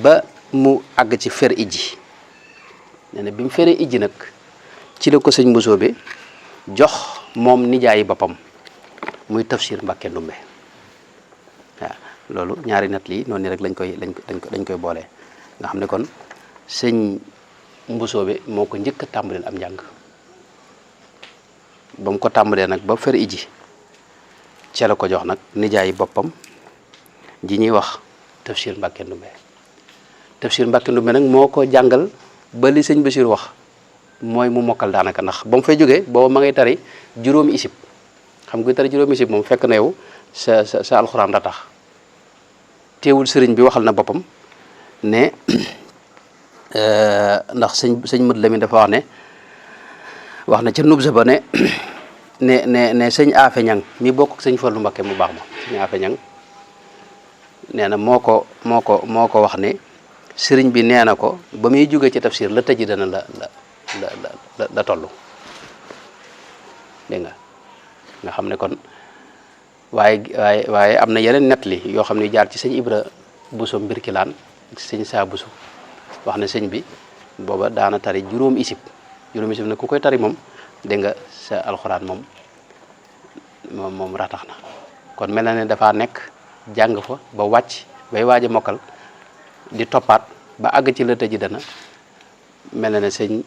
ba mu àgg ci fer ijji nee na bi mu feree ijji nag ci la ko sëñ Mbusoo bi jox moom nijaayi boppam muy tafsir Mbàkke Ndumbe waaw loolu ñaari nat lii noonu rek lañ koy boole nga xam ne kon sëñ Mbusoo bi moo ko njëkk a tàmbalil am njàng ba mu ko tàmbalee nag ba fer iji ca la ko jox nag nijaayi boppam ji ñuy wax tafsir Mbàkke Ndumbe tafsir Mbàkke Ndumbe nag moo ko jàngal ba li sëñ Basiir wax mooy mu mokkal daanaka ndax ba mu fay jógee booba ma ngay tari juróomi isib xam nga tari juróomi isib moom fekk na yow sa alxuraan da tax teewul sëriñ bi waxal na boppam ne ndax sëñ Mët Lamin dafa wax na ca nubsa ba ne sëñ Afe Ñang mi bokk sëñ Fallu Mbakke mu baax ma sëñ Afe Ñang nee na moo ko wax ne sëriñ bi nee na ko ba muy jóge ci tafsir la tëji dana la toll dégg nga xam ne kon waaye am na yeneen nett li yoo xam ne jaar ci sëñ Ibra Buso Mbirkilaan sëñ Saa Buso wax na sëñ bi booba daana tari juróom isib nag ku koy tari moom dégg nga sa alxuraan moom ratax na kon mel na ne dafa nekk jàng fa ba wàcc bay waaj a mokkal di toppaat ba àgg ci la tëji dana mel na ne sëñ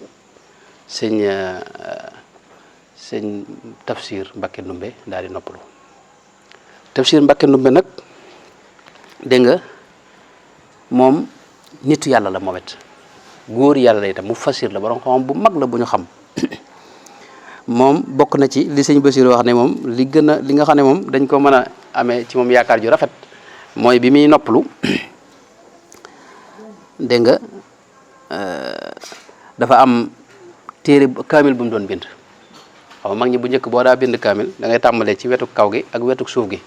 sëñ Tafsir Mbakke Ndumbe daal di noppalu. Tafsir Mbakke Ndumbe nag dégg nga moom nitu yàlla la moom it góor yàlla la itam mu fasir la borom xam bu mag la bu ñu xam moom bokk na ci li sëñ Basiru wax ne moom li nga xam ne moom dañ ko mën a amee ci moom yaakaar ju rafet mooy bi muy noppalu dégg nga dafa am téere kaamil bu mu doon bind xaw mag ñi bu njëkk boo daa bind kaamil da ngay tàmbalee ci wetu kaw gi ak wetu suuf gi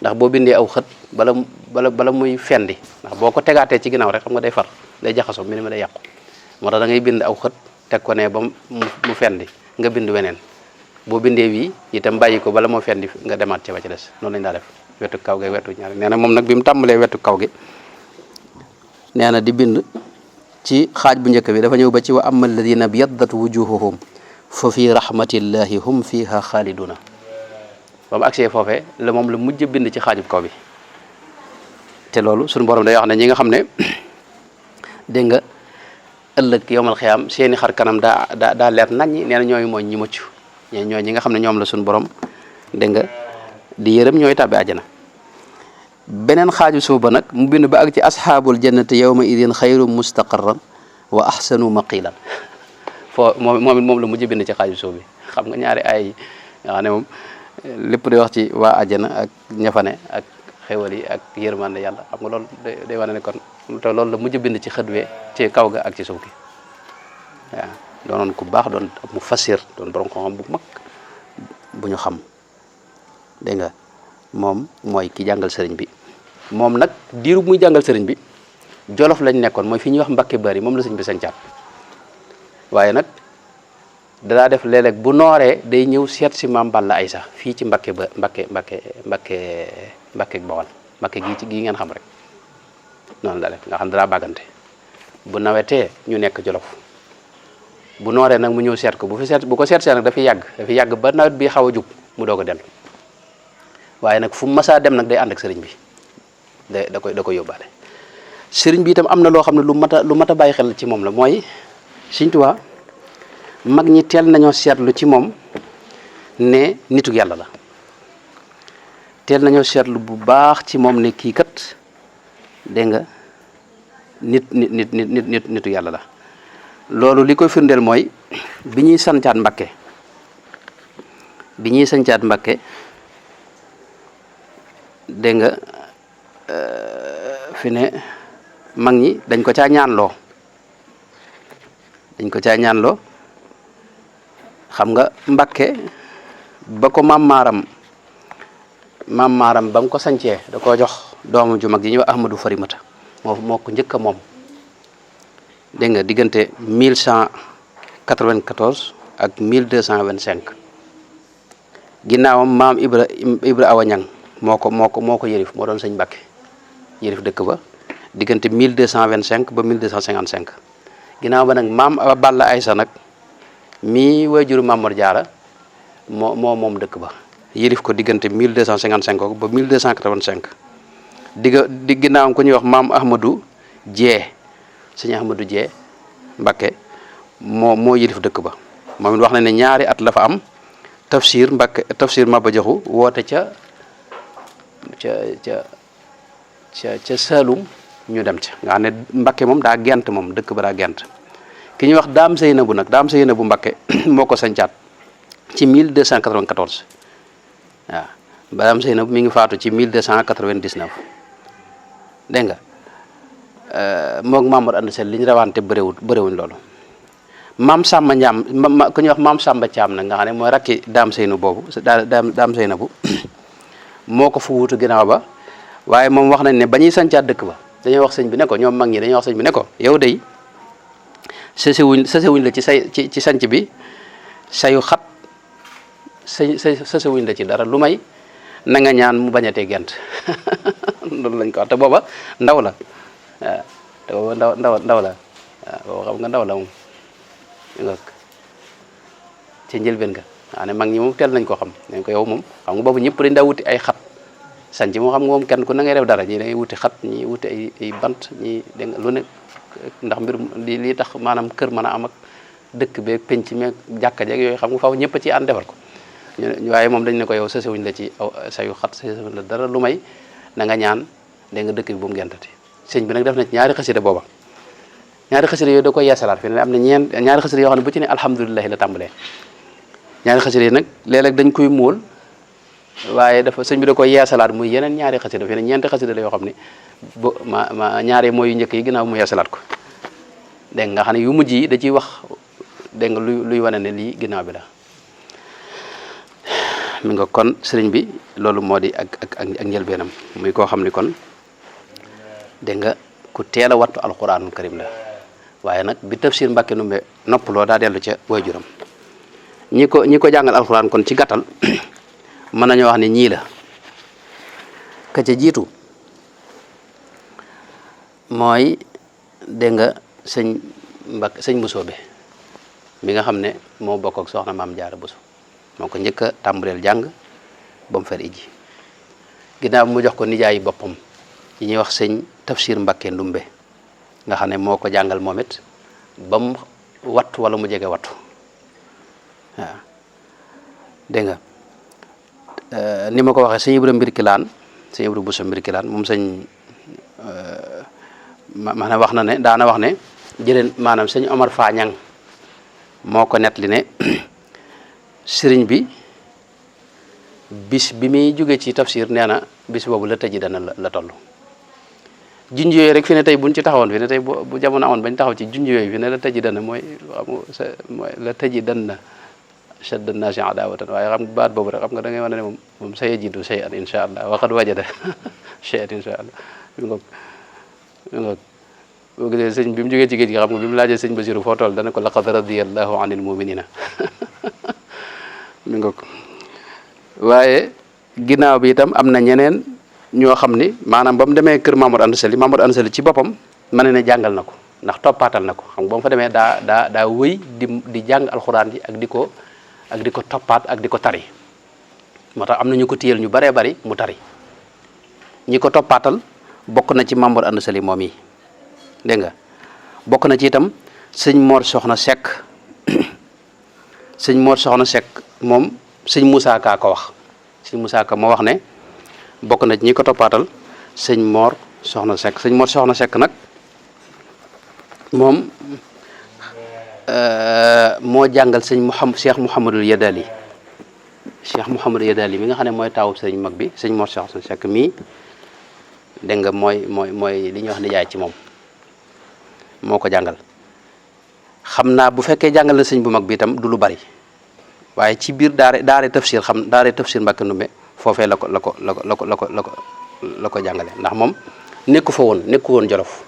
ndax boo bindee aw xët bala muy fendi ndax boo ko tegaatee ci ginnaaw rek xam nga day far day jaxasoo mbind mi day yàqu moo tax da ngay bind aw xët teg ko ne ba mu fendi nga bind weneen boo bindee wii itam bàyyi ko bala moo fendi nga demaat ci ba ci des noonu lañ daa def wetu kaw gi wetu ñaari nee na moom nag bi mu tàmbalee wetu kaw gi nee na di bind ci xaaj bu njëkk bi dafa ñëw ba ci wa amma alladina byaddat wujuhuhum fa fi rahmatillahi hum fiha xaaliduna ba mu agsee foofee la moom la mujj bind ci xaajub kaw bi te loolu suñu borom day wax ne ñi nga xam ne dégg nga ëllëg yowmal xiyaam seeni xar kanam daa leer naññi nee na ñooyu mooy ñi mucc ñooy ñi nga xam ne ñoom la suñu borom dégg nga di yërëm ñooy tàbbi àjjana. beneen xaaju suuf ba nag mu bind ba ak ci asxaabul jannati yawma idin xayru mustaqarran wa ahsanu maqilan moom la mujj bind ci xaaju suuf bi xam nga ñaari ay nga xam ne moom lépp day wax ci waa àjjana ak ñafane ak xewal yi ak yërmande yàlla xam nga loolu day wane ne kon te loolu la mujj bind ci xëdwee ci kaw ga ak ci suuf gi waaw doonoon ku baax doon mu fasir doon borom xam-xam bu mag bu ñu xam dégg nga moom mooy ki jàngal sëriñ bi moom nag diiru muy jàngal sëriñ bi jolof lañ nekkoon mooy fi ñuy wax Mbakke Bari moom la sëriñ bi sañcaat waaye nag danaa def léeg-léeg bu nooree day ñëw seet si maam Balla Aysa fii ci Mbakke Bawal Mbakke gii ngeen xam rek noonu la def nga xam danaa bàggante bu nawetee ñu nekk jolof bu nooree nag mu ñëw seet ko bu ko seet nag dafay yàgg ba nawet bi xaw a jub mu doog a dellu waaye nag fu mu masaa dem nag day ànd ak sëriñ bi da koy yóbbaale sëriñ bi itam am na loo xam ne lu mat a bàyyi xel ci moom la mooy Sëriñ Tuubaa mag ñi teel nañoo seetlu ci moom ne nitu yàlla la teel nañoo seetlu bu baax ci moom ne kii kat dégg nga nitu yàlla la loolu li koy firndeel mooy bi ñuy sancaat Mbakke dégg nga fi ne mag ñi dañ ko caa ñaanloo xam nga Mbakke ba ko maam maaram ba mu ko sancee da koo jox doomu ju mag ji ñuy wax Ahmadou Farimata moo ko njëkk a moom dégg nga diggante 1194 ak 1225 ginnaawam maam Ibra Awa Ñang moo ko yërif moo doon sëñ Mbakke yërif dëkk ba diggante 1225 ba 1255 ginnaaw ba nag maam Balla Aysa nag mii waajuru Mamor Jaara moom dëkk ba yërif ko diggante 1255 ba 1285 di ginnaawam ku ñuy wax maam Ahmadou Jee sëñ Ahmadou Jee Mbakke moo yërif dëkk ba moom it wax na ne ñaari at la fa am Tafsir Maba Jaxu woote ca Saalum ñu dem ca nga xam ne Mbakke moom daa gent moom dëkk ba daa gent ki ñuy wax Daam Seynabu Mbakke moo ko sañcaat ci 1294 waaw Daam Seynabu mi ngi faatu ci 1299 dégg nga moog Mamour Anda Sall li ñu rawante bëriwuñ loolu maam Samba Ndiam ku ñuy wax maam Samba Thiam nag nga xam ne mooy rakki Daam Seynabu boobu Daam Seynabu moo ko fu wuutu ginnaaw ba waaye moom wax nañ ne ba ñuy sancaat dëkk ba dañoo wax sëñ bi ne ko ñoom mag ñi dañoo wax sëñ bi ne ko yow day sësewuñ la ci sanc bi sayu xat sësewuñ la ci dara lu may na nga ñaan mu bañatee gent loolu lañ ko wax te booba ndaw la waaw te booba ndaw la waaw booba xam nga ndaw la moom ci njëlbeen ga waa ne mag ñi moom teel nañ ko xam nañ ko yow moom xam nga boobu ñëpp dañ daa wuti ay xat sanc moo xam nga moom kenn ku na ngay def dara ñii da ngay wuti xat ñi wuti ay bant ñi dégg nga lu ne ndax mbir li tax maanaam kër mën a am ak dëkk beeg penc meeg jàkka jeeg yooyu xam nga faaw ñëpp ci ànd defar ko waaye moom dañ ne ko yow sësewuñ la ci aw sayu xat sësewuñ la dara lu may na nga ñaan dégg nga dëkk bi bu mu gentati sëñ bi nag def na ci ñaari xasida booba ñaari xasida yooyu da koy yeesalaat fi ne am na ñaari xasida yoo xam ne bu ci ne alhamdulilahi la tàmbalee ñaari xasida yi nag léeg-léeg dañ koy móol waaye dafa sëñ bi da koy yeesalaat muy yeneen ñaari xasida fi ne ñeenti xasida la yoo xam ne bu ñaari mooy yu njëkk yi ginnaaw mu yeesalaat ko dégg nga xam ne yu mujj yi da ciy wax dégg nga luy wane ne lii ginnaaw bi la mi nga kon sëriñ bi loolu moo di ak njëlbeenam muy koo xam ni kon dégg nga ku teel a wattu alquranul karim la waaye nag bi tafsir Mbàkke Ndumbe noppaloo daa dellu ca waajuram ñi ko jàngal alquran kon ci gàttal mën nañoo wax ne ñii la ka ca jiitu mooy dégg nga sëñ Busoobe mi nga xam ne moo bokk ak soxna maam Jaara Buso moo ko njëkk a tàmbaleel jàng ba mu fer iji ginnaaw mu jox ko nijaayi boppam yi ñuy wax sëñ tafsir Mbàkke Ndumbe nga xam ne moo ko jàngal moom it ba mu wattu wala mu jege wattu waaw dégg nga ni ma ko waxee sëñ Ibra Mbirkilaan sëñ Ibra Buso Mbirkilaan moom sëñ maanaam wax na ne daana wax ne jëleen maanaam sëñ Omar Fañang moo ko nettali ne sëriñ bi bis bi muy jóge ci tafsir nee na bis boobu la tëji dana la toll junj yooyu rek fi ne tey buñ ci taxawoon fi ne tey bu jamono amoon bañ taxaw ci junj yooyu fi ne la tëji dana mooy la tëji dana shadda naasi adawatan waaye xam nga baat boobu rek xam nga da ngay wane ne moom sayajidu shay'an insha allah waqad wajada shay'an insha allah mi ngoog boo gisee sëñ bi mu jógee ci géej gi xam nga bi mu laajee sëñ Basiru foo toll dana ko laqad radiyallahu anil muminina mi ngoog waaye ginnaaw bi itam am na ñeneen ñoo xam ni maanaam ba mu demee kër Mamadou Anta Sali ci boppam mën ne jàngal na ko ndax toppaatal na ko xam nga ba mu fa demee daa wëy di jàng alxuraan ji ak di ko toppaat ak di ko tari moo tax am na ñu ko téyel ñu baree bari mu tari ñi ko toppaatal bokk na ci Mamadou Anta Sali moom yi dégg nga bokk na ci itam sëñ Mor Soxna Seck sëñ Mor Soxna Seck moom sëñ Moussa Ka ko wax sëñ Moussa Ka moo wax ne bokk na ci ñi ko toppaatal sëñ Mor Soxna Seck sëñ Mor Soxna Seck nag moom moo jàngal sëñ Cheikh Mouhamadul Yadali mi nga xam ne mooy taawub sëñ mag bi sëñ Mor Soxna Seck mii dégg nga mooy li ñuy wax nijaay ci moom moo ko jàngal xam naa bu fekkee jàngal na sëñ bu mag bi itam du lu bari waaye ci biir daare tafsir Mbàkke Ndumbe foofee la ko jàngale ndax moom nekku woon Jolof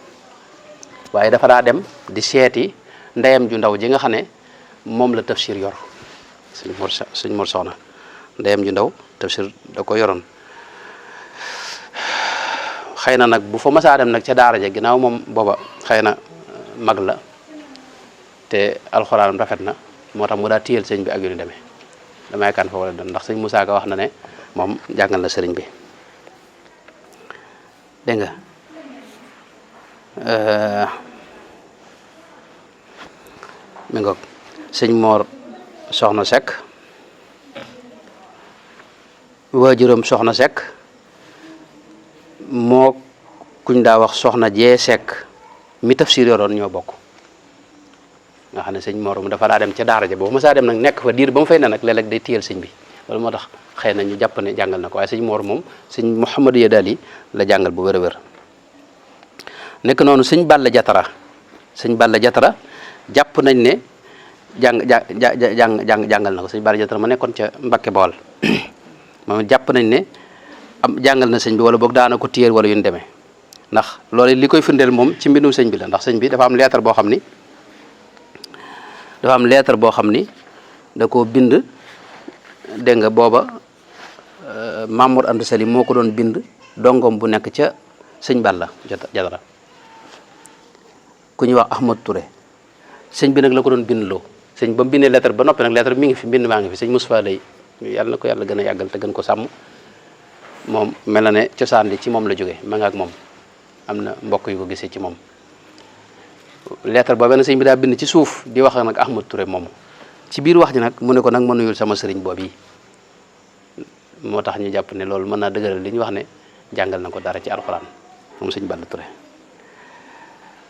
waaye dafa daa dem di seeti ndeyam ju ndaw ji nga xam ne moom la tafsir yor sëñ Mor Soxna ndeyam ju ndaw tafsir da ko yoroon xëy na nag bu fa masaa dem nag ca daara ja ginnaaw moom booba xëy na mag la te alxuraanam rafet na moo tax mu daa téyel sëñ bi ak yu ni demee damay kan fa wala doon ndax sëñ Moussa Ka wax na ne moom jàngal na sëriñ bi dégg nga mi ngoog sëñ Mor Soxna Seck waajuram Soxna Seck moo kuñ daa wax Soxna Jee Seck mi tafsir yoroon ñoo bokk nga xam ne sëñ Mor mu dafa daa dem ca daara ja boobu ma saa dem nag nekk fa diir ba mu fay ne nag léeg-léeg day téyel sëñ bi loolu moo tax xëy na ñu jàpp ne jàngal na ko waaye sëñ Mor moom sëñ Mouhamadou Yadali la jàngal bu wér-wér nekk noonu sëñ Balla Jatara jàpp nañ ne jàngal na ko sëñ Balla Jatara ma nekkoon ca Mbakke Bawol moom jàpp nañ ne jàngal na sëñ bi wala boog daana ko téyel wala yu ñu demee ndax loolu li koy firndeel moom ci mbindum sëñ bi la ndax sëñ bi dafa am lettre boo xam ni da koo bind dégg nga booba Mamour Anta Sali moo ko doon bind dongom bu nekk ca sëñ Balla Jatara ku ñuy wax Ahmad Touré sëñ bi nag la ko doon bindloo sëñ ba mu bindee lettre ba noppi nag lettre bi mi ngi fi mbind maa ngi fi sëñ Moustapha Lay yàlla na ko yàlla gën a yàggal te gën ko sàmm moom mel na ne cosaan li ci moom la jógee ma nga ak moom am na mbokk yu ko gisee ci moom lettre boobee nag sëñ bi daa bind ci suuf di wax nag Ahmad Touré moomu ci biir wax ji nag mu ne ko nag ma nuyul sama sëriñ boobu yi moo tax ñu jàpp ne loolu mën naa dëgëral li ñu wax ne jàngal na ko dara ci alxuraan moom sëñ Balla Touré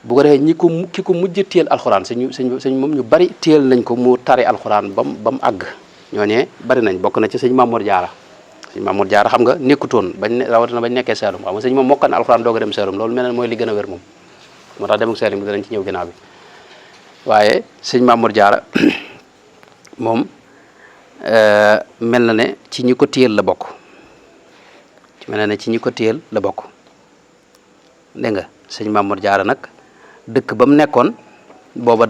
bu ko defee ki ko mujj téyel alxuraan sëñ moom ñu bari téyel nañ ko mu tari alxuraan ba mu àgg ñooñee bari nañ bokk na ci sëñ Mamour Diarra xam nga nekkutoon rawatina bañ nekkee Saalum xam nga sëñ moom mokkan alxuraan doog a dem Saalum loolu mel ne mooy li gën a wér moom moo tax dem ak Saalum bi danañ ci ñëw ginnaaw bi waaye sëñ Mamour Diarra moom mel na ne ci ñi ko téyel la bokk dégg nga sëñ Mamour Diarra nag dëkk ba mu nekkoon booba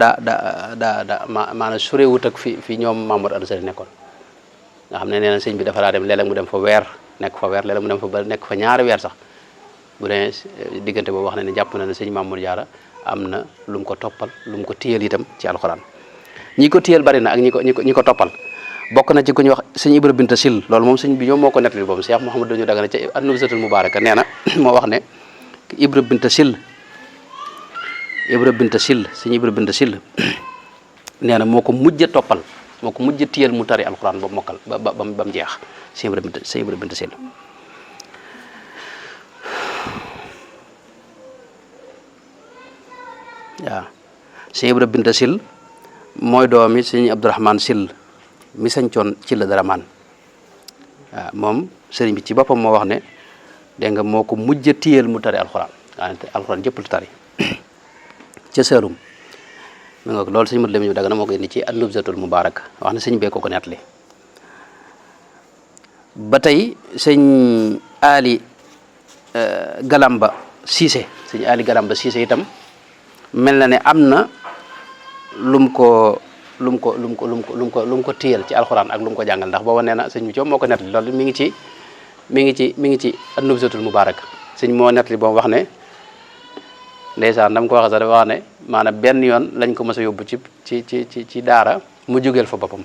maanaam sorewut ak fi ñoom Mamour Anta Sali nekkoon nga xam ne nee na sëñ bi dafa daa dem léeg-léeg mu dem fa weer nekk fa weer léeg-léeg mu dem fa ba nekk fa ñaari weer sax bu dee diggante boobu wax na ne jàpp na ne sëñ Mamour Diarra am na lu mu ko toppal lu mu ko téyel itam ci alxuraan ñi ko téyel bari na ak ñi ko toppal bokk na ci ku ñuy wax sëñ Ibra Binta Sil loolu moom sëñ bi ñoom moo ko nettali boobu Cheikh Mouhamadou dañu dagana ca An-Nubzatul Mubaraka nee na moo wax ne Ibra Binta Sil sëñ Ibra Binta Sil nee na moo ko mujj a toppal moo ko mujj a téyel mu tari alxuraan ba mokkal ba mu jeex sëñ Ibra Binta Sil waaw sëñ Ibra Binta Sil mooy doomi sëñ Abdourahmane Sil mi sañcoon ci la dara maan waaw moom sëriñ bi ci boppam moo wax ne dégg nga moo ko mujj a téyel mu tari alxuraan alxuraan jëpp lu tari ca Saalum mi nga loolu sëñ mat lem ñu daga na moo ko indi ci An-Nubzatul Mubaraka wax ne sëñ bee ko nettali ba tey sëñ Ali Galamba Cissé itam mel na ne am na lum ko téyel ci alxuraan ak lu mu ko jàngal ndax booba nee na sëñ bi coom moo ko nettali loolu mi ngi ci An-Nubzatul Mubaraka sëñ moo nettali boobu wax ne ndeysaan dama ko waxee sax dafa wax ne maanaam benn yoon lañ ko mës a yóbbu ci daara mu jógeel fa boppam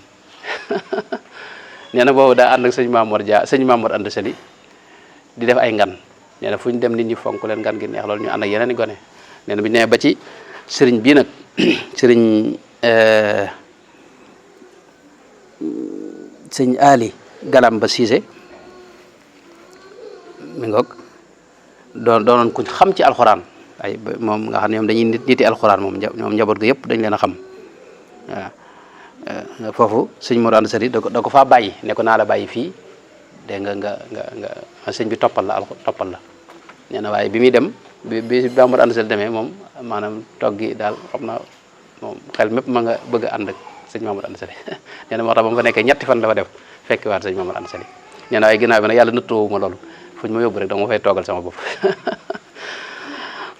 nee na boobu daa ànd ak sëñ Mamour Anta Sali di def ay ngan nee na fu ñu dem nit ñi fonk leen ngan gi neex loolu ñu ànd ak yeneen i gone nee na bi nee ba ci sëriñ bii nag sëñ Ali Galamba Cissé mi ngoog doonoon kuñ xam ci alxuraan ay moom nga xam ne ñoom dañuy niti alxuraan moom njaboot ga yëpp dañ leen a xam waaw foofu sëñ Mor Anta Sali da ko faa bàyyi ne ko naa la bàyyi fii dégg nga sëñ bi toppal la nee na waaye bi muy dem bi Mor Anta Sali demee moom maanaam toog gi daal xam naa moom xel mépp ma nga bëgg a ànd ak sëñ Mamour Anta Sali nee na moo tax ba mu fa nekkee ñetti fan la fa def fekk waat sëñ Mamour Anta Sali nee na waaye ginnaaw bi nag yàlla nëttoowu ma loolu fuñ ma yóbbu rek dama fay toogal sama bopp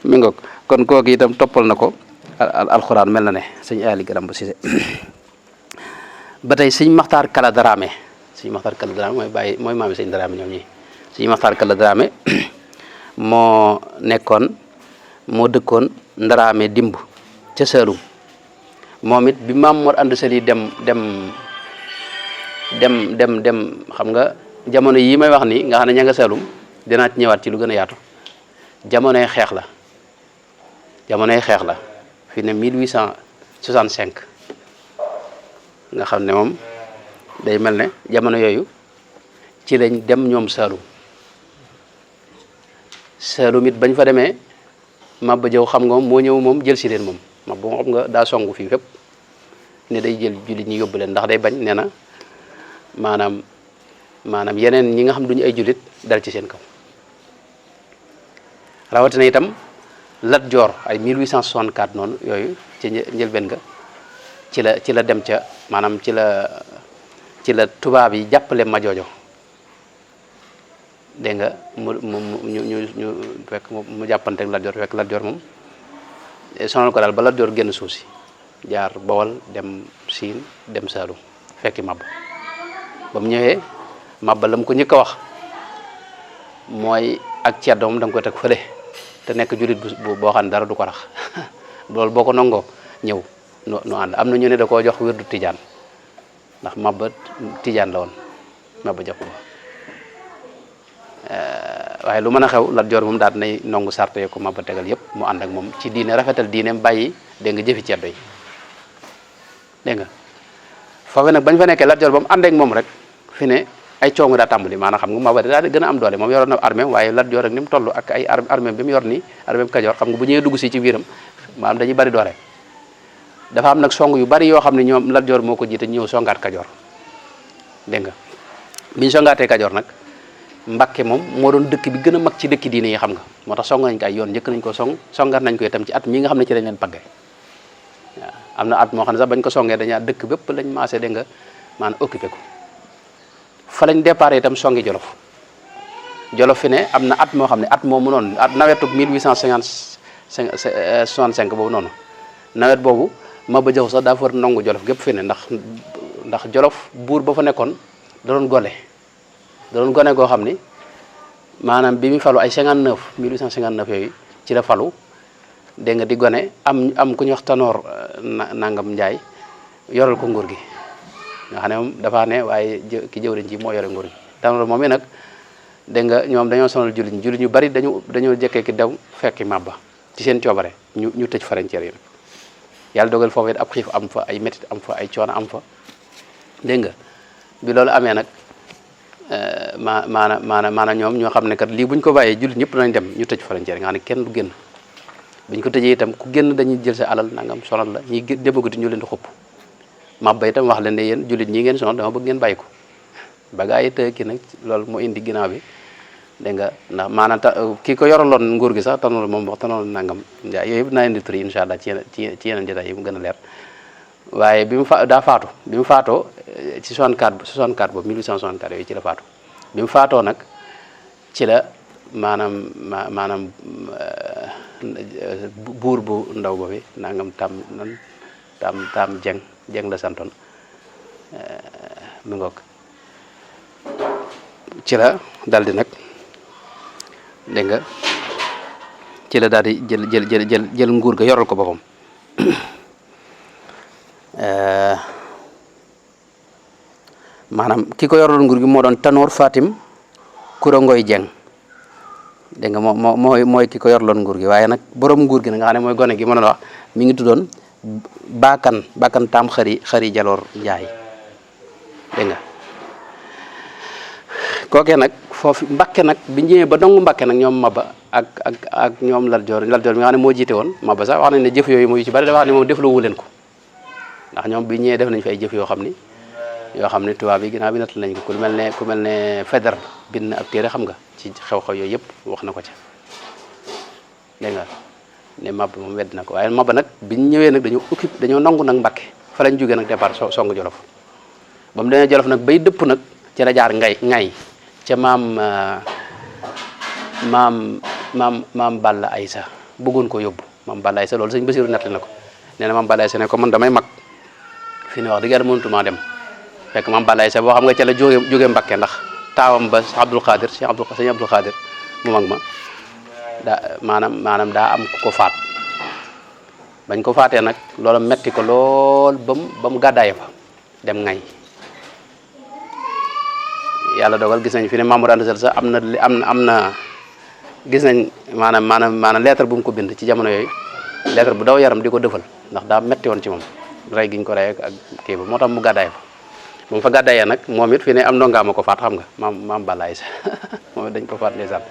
mi ngoog kon kooku itam toppal na ko alxuraan mel na ne sëñ Ali Galamba Cissé ba tey sëñ Maxtaar Kala Dramé mooy maami sëñ Dramé ñoom ñi sëñ Maxtaar Kala Dramé moo dëkkoon Ndaraame dimb ca Saalum moom it bi Maam Mor Anta Sali dem xam nga jamono yi may wax ni nga xam ne ña nga Saalum dinaa ci ñëwaat ci lu gën a yaatu jamonoy xeex la fi ne 1865 nga xam ne moom day mel ne jamono yooyu ci lañ dem ñoom Saalum it bañ fa demee Maba Jaw xam nga moo ñëw moom jël si leen moom Maba xam nga daa songu fii fépp ne day jël jullit ñi yóbbu leen ndax day bañ nee na maanaam yeneen ñi nga xam duñu ay jullit dal ci seen kaw rawatina itam Lat Joor ay 1864 noonu yooyu ci njëlbeen nga ci la dem ca maanaam ci la tubaab yi jàppale Majoojo dégg nga ñu fekk mu jàppante ak Lat Joor fekk Lat Joor moom sonal ko daal ba Lat Joor génn suuf si jaar Bawol dem Siin dem Saalum fekki Maba ba mu ñëwee Maba la mu ko njëkk a wax mooy ak ceddo moom da nga koy teg fële te nekk jullit boo xam ne dara du ko rax loolu boo ko nangoo ñëw nu ànd am na ñu ne da koo jox wirdu Tijaan ndax Maba Tijaan la woon Maba Jaxu waaye lu mën a xew Lat Joor moom daal nay nongu sarte ko Maba tegal yëpp mu ànd ak moom ci diine rafetal diineem bàyyi dégg nga jëfi ceddo yi dégg nga foofu nag bañ fa nekkee Lat Joor ba mu ànd ak moom rek fi ne ay coongu daa tàmbali maanaam xam nga Maba daa gën a am doole moom yoroon na armée waaye Lat Joor ak ni mu toll ak ay armée bi mu yor nii armée Kajoor xam nga bu ñëwee dugg si ci biiram maanaam dañuy bari doole dafa am nag song yu bari yoo xam ne ñoom Lat Joor moo ko jiite ñëw songaat Kajoor dégg nga biñu songaatee Kajoor nag Mbàkke moom moo doon dëkk bi gën a mag ci dëkki diine yi xam nga moo tax song nañ ko ay yoon njëkk nañ ko songaat nañ ko itam ci at mi nga xam ne ci lañ leen pagge waaw am na at moo xam ne sax bañ ko songee dañaa dëkk bépp lañ maasee dégg nga maanaam occupé ko fa lañ départ itam songi Jolof Jolof fi ne am na at moo xam ne at moomu noonu at nawetu 1865 boobu noonu nawet boobu Maba Jaxu sax daa fa nangu Jolof gépp fi ne ndax Jolof buur ba fa nekkoon da doon gone goo xam ni maanaam bi mu falu ay 1859 yooyu ci la falu dégg nga di gone am ku ñuy wax Tanoor nangam Njaay yoral ko nguur gi nga xam ne moom dafa ne waaye ki jëwriñ ji moo yore nguur gi Tanoor moom i nag dégg nga ñoom dañoo sonal jullit ñu bari dañoo jekkee ki daw fekki Maba ci seen coobare ñu tëj frontière yi nag yàlla dogal foofu it ab xiif am fa ay métit am fa ay coono am fa dégg nga bi loolu amee nag maanaam ñoom ñoo xam ne kat lii buñ ko bàyyee jullit ñëpp nañ dem ñu tëj frontière nga xam ne kenn du génn buñ ko tëjee itam ku génn dañuy jël sa alal nangam sonal la ñuy démaguti ñu leen di xupp Maba itam wax leen ne yéen jullit ñi ngeen sonal dama bëgg ngeen bàyyi ko ba gaa yi tëj ki nag loolu moo indi ginnaaw bi dégg nga ndax maanaam kii ko yoraloon nguur gi sax Tanoor moom wax Tanoor nangam Njaay yooyu yëpp naa indi tur yi incha allah ci yeneen jotaay yi mu gën a leer waaye bi mu faatoo ci 64 boobu 1864 yooyu ci la faatu bi mu faatoo nag ci la maanaam buur bu ndaw boobu nangam tam jeng la santoon mi ngoog ci la daldi nag dégg nga ci la daal di jël nguur ga yoral ko boppam maanaam ki ko yoroon nguur gi moo doon Tanoor Fatim Kura Ngoy Jeng dégg nga mooy ki ko yorloon nguur gi waaye nag borom nguur gi nag nga xam ne mooy gone gi mën a wax mi ngi tuddoon Bakan Taam Xari Jaloor Njaay dégg nga kookee nag foofu Mbàkke nag bi ñëwee ba dongu Mbàkke nag ñoom Maba ak ñoom Lat Joor mi nga xam ne moo jiite woon Maba sax wax nañ ne jëf yooyu moo yu ci bari dafa wax ne moom defloowu leen ko ndax ñoom bi ñëwee def nañ fi ay jëf yoo xam ni tubaab yi ginnaaw bi natt nañ ko ku mel ne Faidherbe bind na ab téere xam nga ci xew-xew yooyu yëpp wax na ko ca dégg nga ne Maba moom wedd na ko waaye Maba nag biñ ñëwee nag dañoo nangu nag Mbàkke fa lañ jógee nag départ song Jolof ba mu demee Jolof nag bay dëpp nag ci la jaar ngay ca maam Balla Aysa bëggoon ko yóbbu maam Balla Aysa loolu sëñ Basiru nettali na ko nee na maam Balla Aysa ne ko man damay mag fi ne wax dëgg yàlla mënutuma dem fekk maam Balla Aysa boo xam nga ca la jóge Mbakke ndax taawam ba sëñ Abdul Xaadir mu mag ma maanaam daa am ku ko faat bañ ko faatee nag loola metti ko lool ba mu gàddaaye fa dem ngay yàlla dogal gis nañ fi ne Mamour Anta Sall sax am na gis nañ maanaam lettre bu mu ko bind ci jamono yooyu lettre bu daw yaram di ko defal ndax daa metti woon ci moom rey giñ ko rey ak kii ba moo tax mu gàddaay fa moom fa gàddaayee nag moom it fi ne am ndongaa ma ko faat xam nga maam Balla Aysa moom it dañ ko faat ndeysaan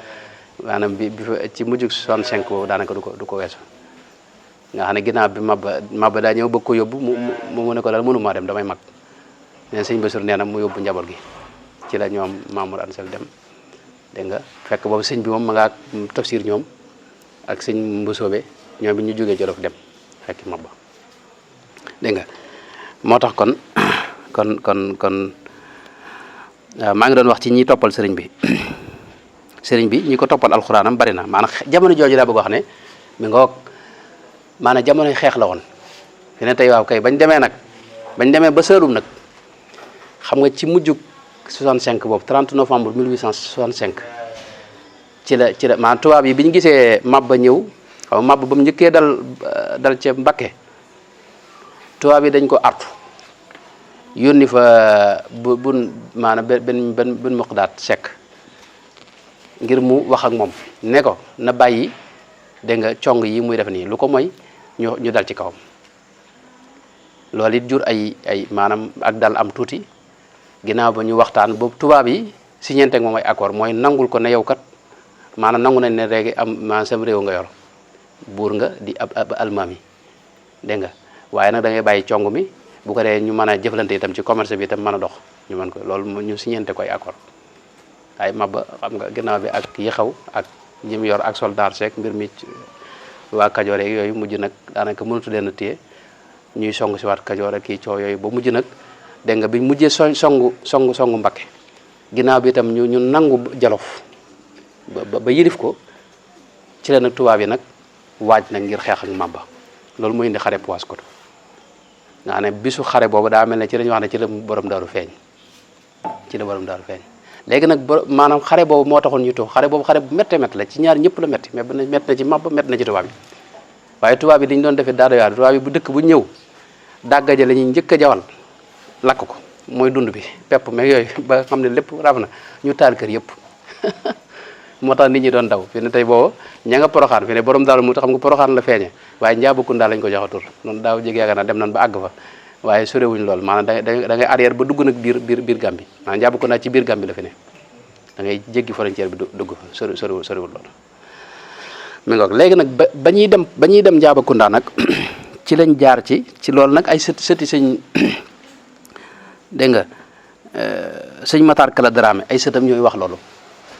maanaam bi fa ci mujjug 65 boobu daanaka du ko weesu nga xam ne ginnaaw bi Maba daa ñëw bëgg ko yóbbu mu ne ko daal mënu maa dem damay mag nee sëñ Bassirou nee na mu yóbbu njaboot gi ci la ñoom Mamour Anta Sall dem dégg nga fekk boobu sëñ bi moom ma ngaa tafsir ñoom ak sëñ Mbusoobe ñoom bi ñu jógee Jolof dem fekk Maba dégg nga moo tax kon maa ngi doon wax ci ñi toppal sëriñ bi ñi ko toppal alxuraanam bari na maanaam jamono jooju laa bëgg wax ne mi nga maanaam jamonoy xeex la woon fi ne tey waaw kay bañ demee ba Saalum nag xam nga ci mujjug 65 boobu 30 novembre 1865 ci la maanaam tubaab yi bi ñu gisee Maba ñëw xaw ma Maba ba mu njëkkee dal ca Mbakke tubaab yi dañ ko artu yónni fa maanaam benn Muqdaat Sekk ngir mu wax ak moom ne ko na bàyyi dégg nga cong yi muy def nii lu ko mooy ñu dal ci kawam loolu it jur ay maanaam ak dal am tuuti ginnaaw ba ñu waxtaan boobu tubaab yi signante ak moom ay accord mooy nangul ko ne yow kat maanaam nangu nañ ne léegi am maanaam sam réew nga yor buur nga di ab almaami dégg nga waaye nag da ngay bàyyi cong mi bu ko dee ñu mën a jëflante itam ci commerce bi itam mën a dox ñu mën ko loolu ñu signante ko ay accord ay mabba xam nga ginnaaw bi ak yi xaw ak ñi mu yor ak soldat seek mbir mi waa Kajoor yeeg yooyu mujj nag daanaka mënatu leen a téye ñuy song si waat Kajoor ak kii coow yooyu ba mujj nag dégg nga biñ mujjee songu Mbakke ginnaaw bi itam ñu nangu Jolof ba yilif ko ci la nag tubaab yi nag waaj nag ngir xeex ak Maba loolu mooy indi xare Paoskoto nga ne bisu xare boobu daa mel ne ci lañu wax ne ci la borom daaru feeñ léegi nag maanaam xare boobu moo taxoon ñu toog xare boobu xare bu métte métti la ci ñaar ñëpp la métti mais métti na ci Maba métti na ci tubaab yi waaye tubaab yi li ñu doon defee daa doy waar tubaab yi bu dëkk bu ñëw dàggaje la ñuy njëkk a jawal lakk ko mooy dund bi pepp meeg yooyu ba xam ne lépp raf na ñu taal kër yëpp moo tax nit ñi doon daw fi ne tey boobu ña nga poroxaan fi ne borom daal mu xam nga poroxaan la feeñe waaye Njaabukunda lañ ko jox a tur noonu daaw jege yaakaar naa dem nañ ba àgg fa waaye sorewuñ lool maanaam da ngay arrière ba dugg nag biir Gàmbi maanaam Njaabukunda ci biir Gàmbi la fi ne da ngay jéggi frontière bi dugg fa soriwul lool mi ngoog léegi nag ba ñuy dem Njaabukunda nag ci lañ jaar ci loolu nag ay sëti sëñ dégg nga sëñ Matar Kala Dramé ay sëtam ñooy wax loolu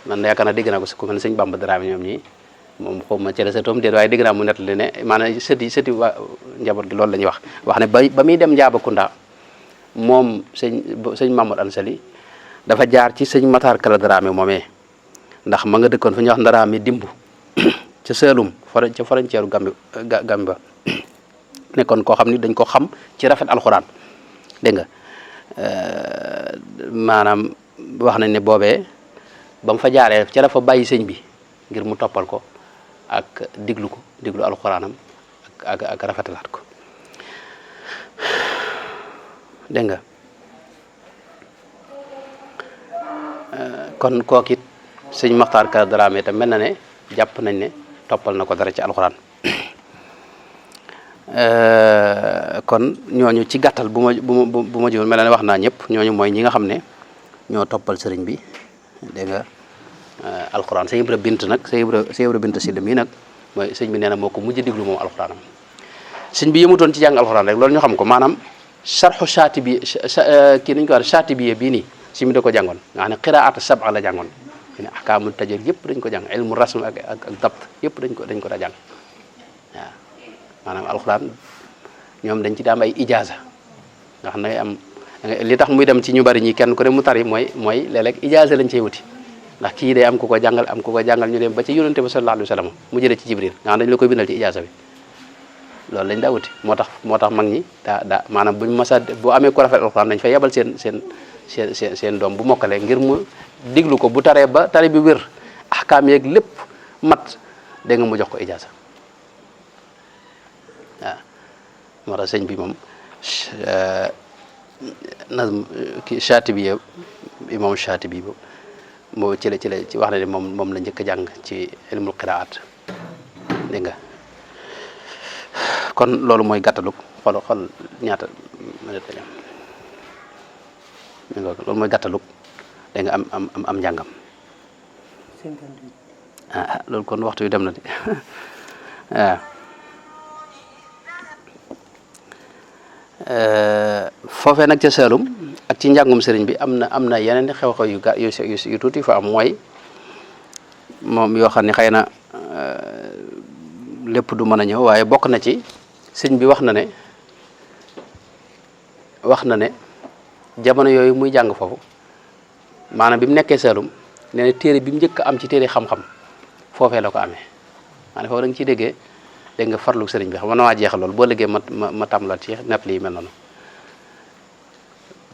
man yaakaar naa dégg naa ko ku mel ne sëñ Bamba Dramé ñoom ñii moom xaw ma ci la sëtoom déet waaye dégg naa mu nettali ne maanaam sëti waa njaboot gi loolu la ñuy wax ne ba muy dem Njaabakunda moom sëñ Mamadou Ansali dafa jaar ci sëñ Matar Kala Dramé moomee ndax ma nga dëkkoon fu ñuy wax Ndaraami dimb ca Saalum ca frontière Gàmbi ba nekkoon koo xam ni dañ ko xam ci rafet alxuraan dégg nga maanaam wax nañ ne boobee ba mu fa jaaree ca la fa bàyyi sëñ bi ngir mu toppal ko ak diglu alxuraanam ak rafetalaat ko dégg nga kon kookit sëñ Maxtaar Kala Dramé te mel na ne jàpp nañ ne toppal na ko dara ci alxuraan kon ñooñu ci gàttal bu ma jël mel na ne wax naa ñëpp ñooñu mooy ñi nga xam ne ñoo toppal sëriñ bi dégg nga alxuraan sëñ Ibra Bint nag sëñ Ibra Bint Sylla mii nag mooy sëñ bi nee na moo ko mujj diglu moom alxuraanam sëñ bi yëmutoon ci jàng alxuraan rek loolu ñu xam ko maanaam sarxu Shaatibi kii nañu ko wax Shaatibi bii nii si mi da ko jàngoon nga xam ne qiraat sab'a la jàngoon ne ahkaamul tajwid yëpp dañ ko jàng ilmu rasm ak dabt yëpp dañ ko daa jàng waaw maanaam alxuraan ñoom dañ ci daam ay ijaaza nga xam ne am li tax muy dem ci ñu bari ñi kenn ku ne mu tari mooy léeg-léeg ijaaza lañ cey wuti ndax kii day am ku ko jàngal ñu dem ba ci yonente bi sallallahu alayhi wa sallam mu jëlee ci Jibril nga xam dañ la koy bindal ci ijaaza bi loolu lañ daa wuti moo tax mag ñi daa maanaam buñu masa bu amee ko rafet alxuraan dañ fay yebal seen doom bu mokkalee ngir mu diglu ko bu taree ba tari bi wér ahkaam yeeg lépp mat dégg nga mu jox ko ijaaza waaw moo tax sëñ bi moom nazm ki Shaatibi imam Shaatibi boobu moo ci wax na ne moom la njëkk a jàng ci ilmul qiraat dégg nga kon loolu mooy gàttalug xol ñaata minute lañ am loolu mooy gàttalug dégg nga am njàngam 58 loolu kon waxtu yu dem na de waaw foofee nag ca Saalum ak ci njàngum sëriñ bi am na yeneen xew-xew yu tuuti fa am mooy moom yoo xam ne xëy na lépp du mën a ñëw waaye bokk na ci sëñ bi wax na ne jamono yooyu muy jàng foofu maanaam bi mu nekkee Saalum nee na téere bi mu njëkk am ci téere xam-xam foofee la ko amee maanaam foofu da nga ciy déggee dégg nga farlu sëriñ bi xam nga na waa jeexal loolu boo liggéey ma tàmbalaat ci nepp lii mel noonu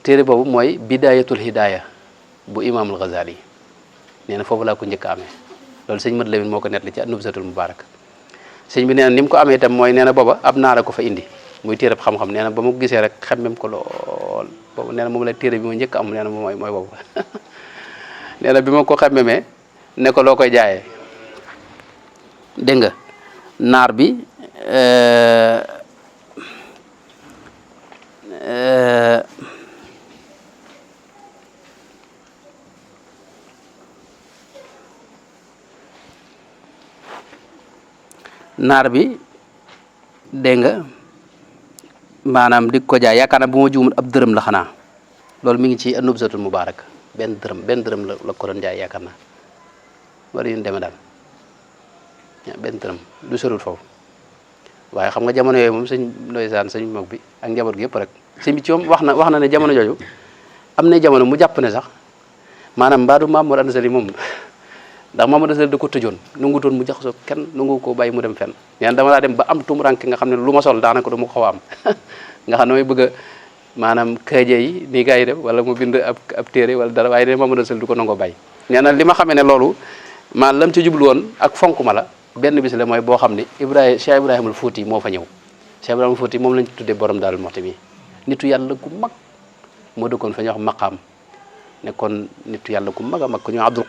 téere boobu mooy bidayatul hidaya bu imaamul Ghazali nee na foofu laa ko njëkk a amee loolu sëñ Mat Lamin moo ko nettali ci Nubzatul Mubarak sëñ bi nee na ni mu ko amee itam mooy nee na booba ab naara ko fa indi muy téere xam-xam nee na ba ma ko gisee rek xemmem ko lool boobu nee na moom la téere bi ma njëkk am nee na mooy boobu nee na bi ma ko xemmemee ne ko loo koy jaayee dégg nga naar bi dégg nga maanaam di ko jaay yaakaar naa bu ma juumul ab dërëm la xanaa loolu mi ngi ci Nubzatul Mubarak benn dërëm la ko doon jaay yaakaar naa wala yu ñu demee daal benn dërëm du sorul foofu waaye xam nga jamono yooyu moom sëñ ndeysaan sëñ mag bi ak njaboot gi yëpp rek sëñ bi ci moom wax na ne jamono jooju am na jamono mu jàpp ne sax maanaam mbaadu Maam Mor Anta Sali moom ndax Maam Mor Anta Sali da ko tëjoon nangutoon mu jaxasoo kenn nangu ko bàyyi mu dem fenn ñaan dama laa dem ba am tumuranke nga xam ne lu ma sol daanaka du ma ko xaw a am nga xam ne may bëgg a maanaam këje yi nii gars yi def wala mu bind ab téere wala dara waaye ne Maam Mor Anta Sali du ko nangoo bàyyi nee na li ma xamee ne loolu maa lam ci jublu woon ak fonk ma la benn bis la mooy boo xam ne Cheikh Ibrahimul Fouti moo fa ñëw Cheikh Ibrahimul Fouti moom lañ ci tuddee borom Daaru Muxti mi nitu yàlla gu mag moo dëkkoon fa ñuy wax maqaam nekkoon nitu yàlla gu mag a mag ko ñu Abdul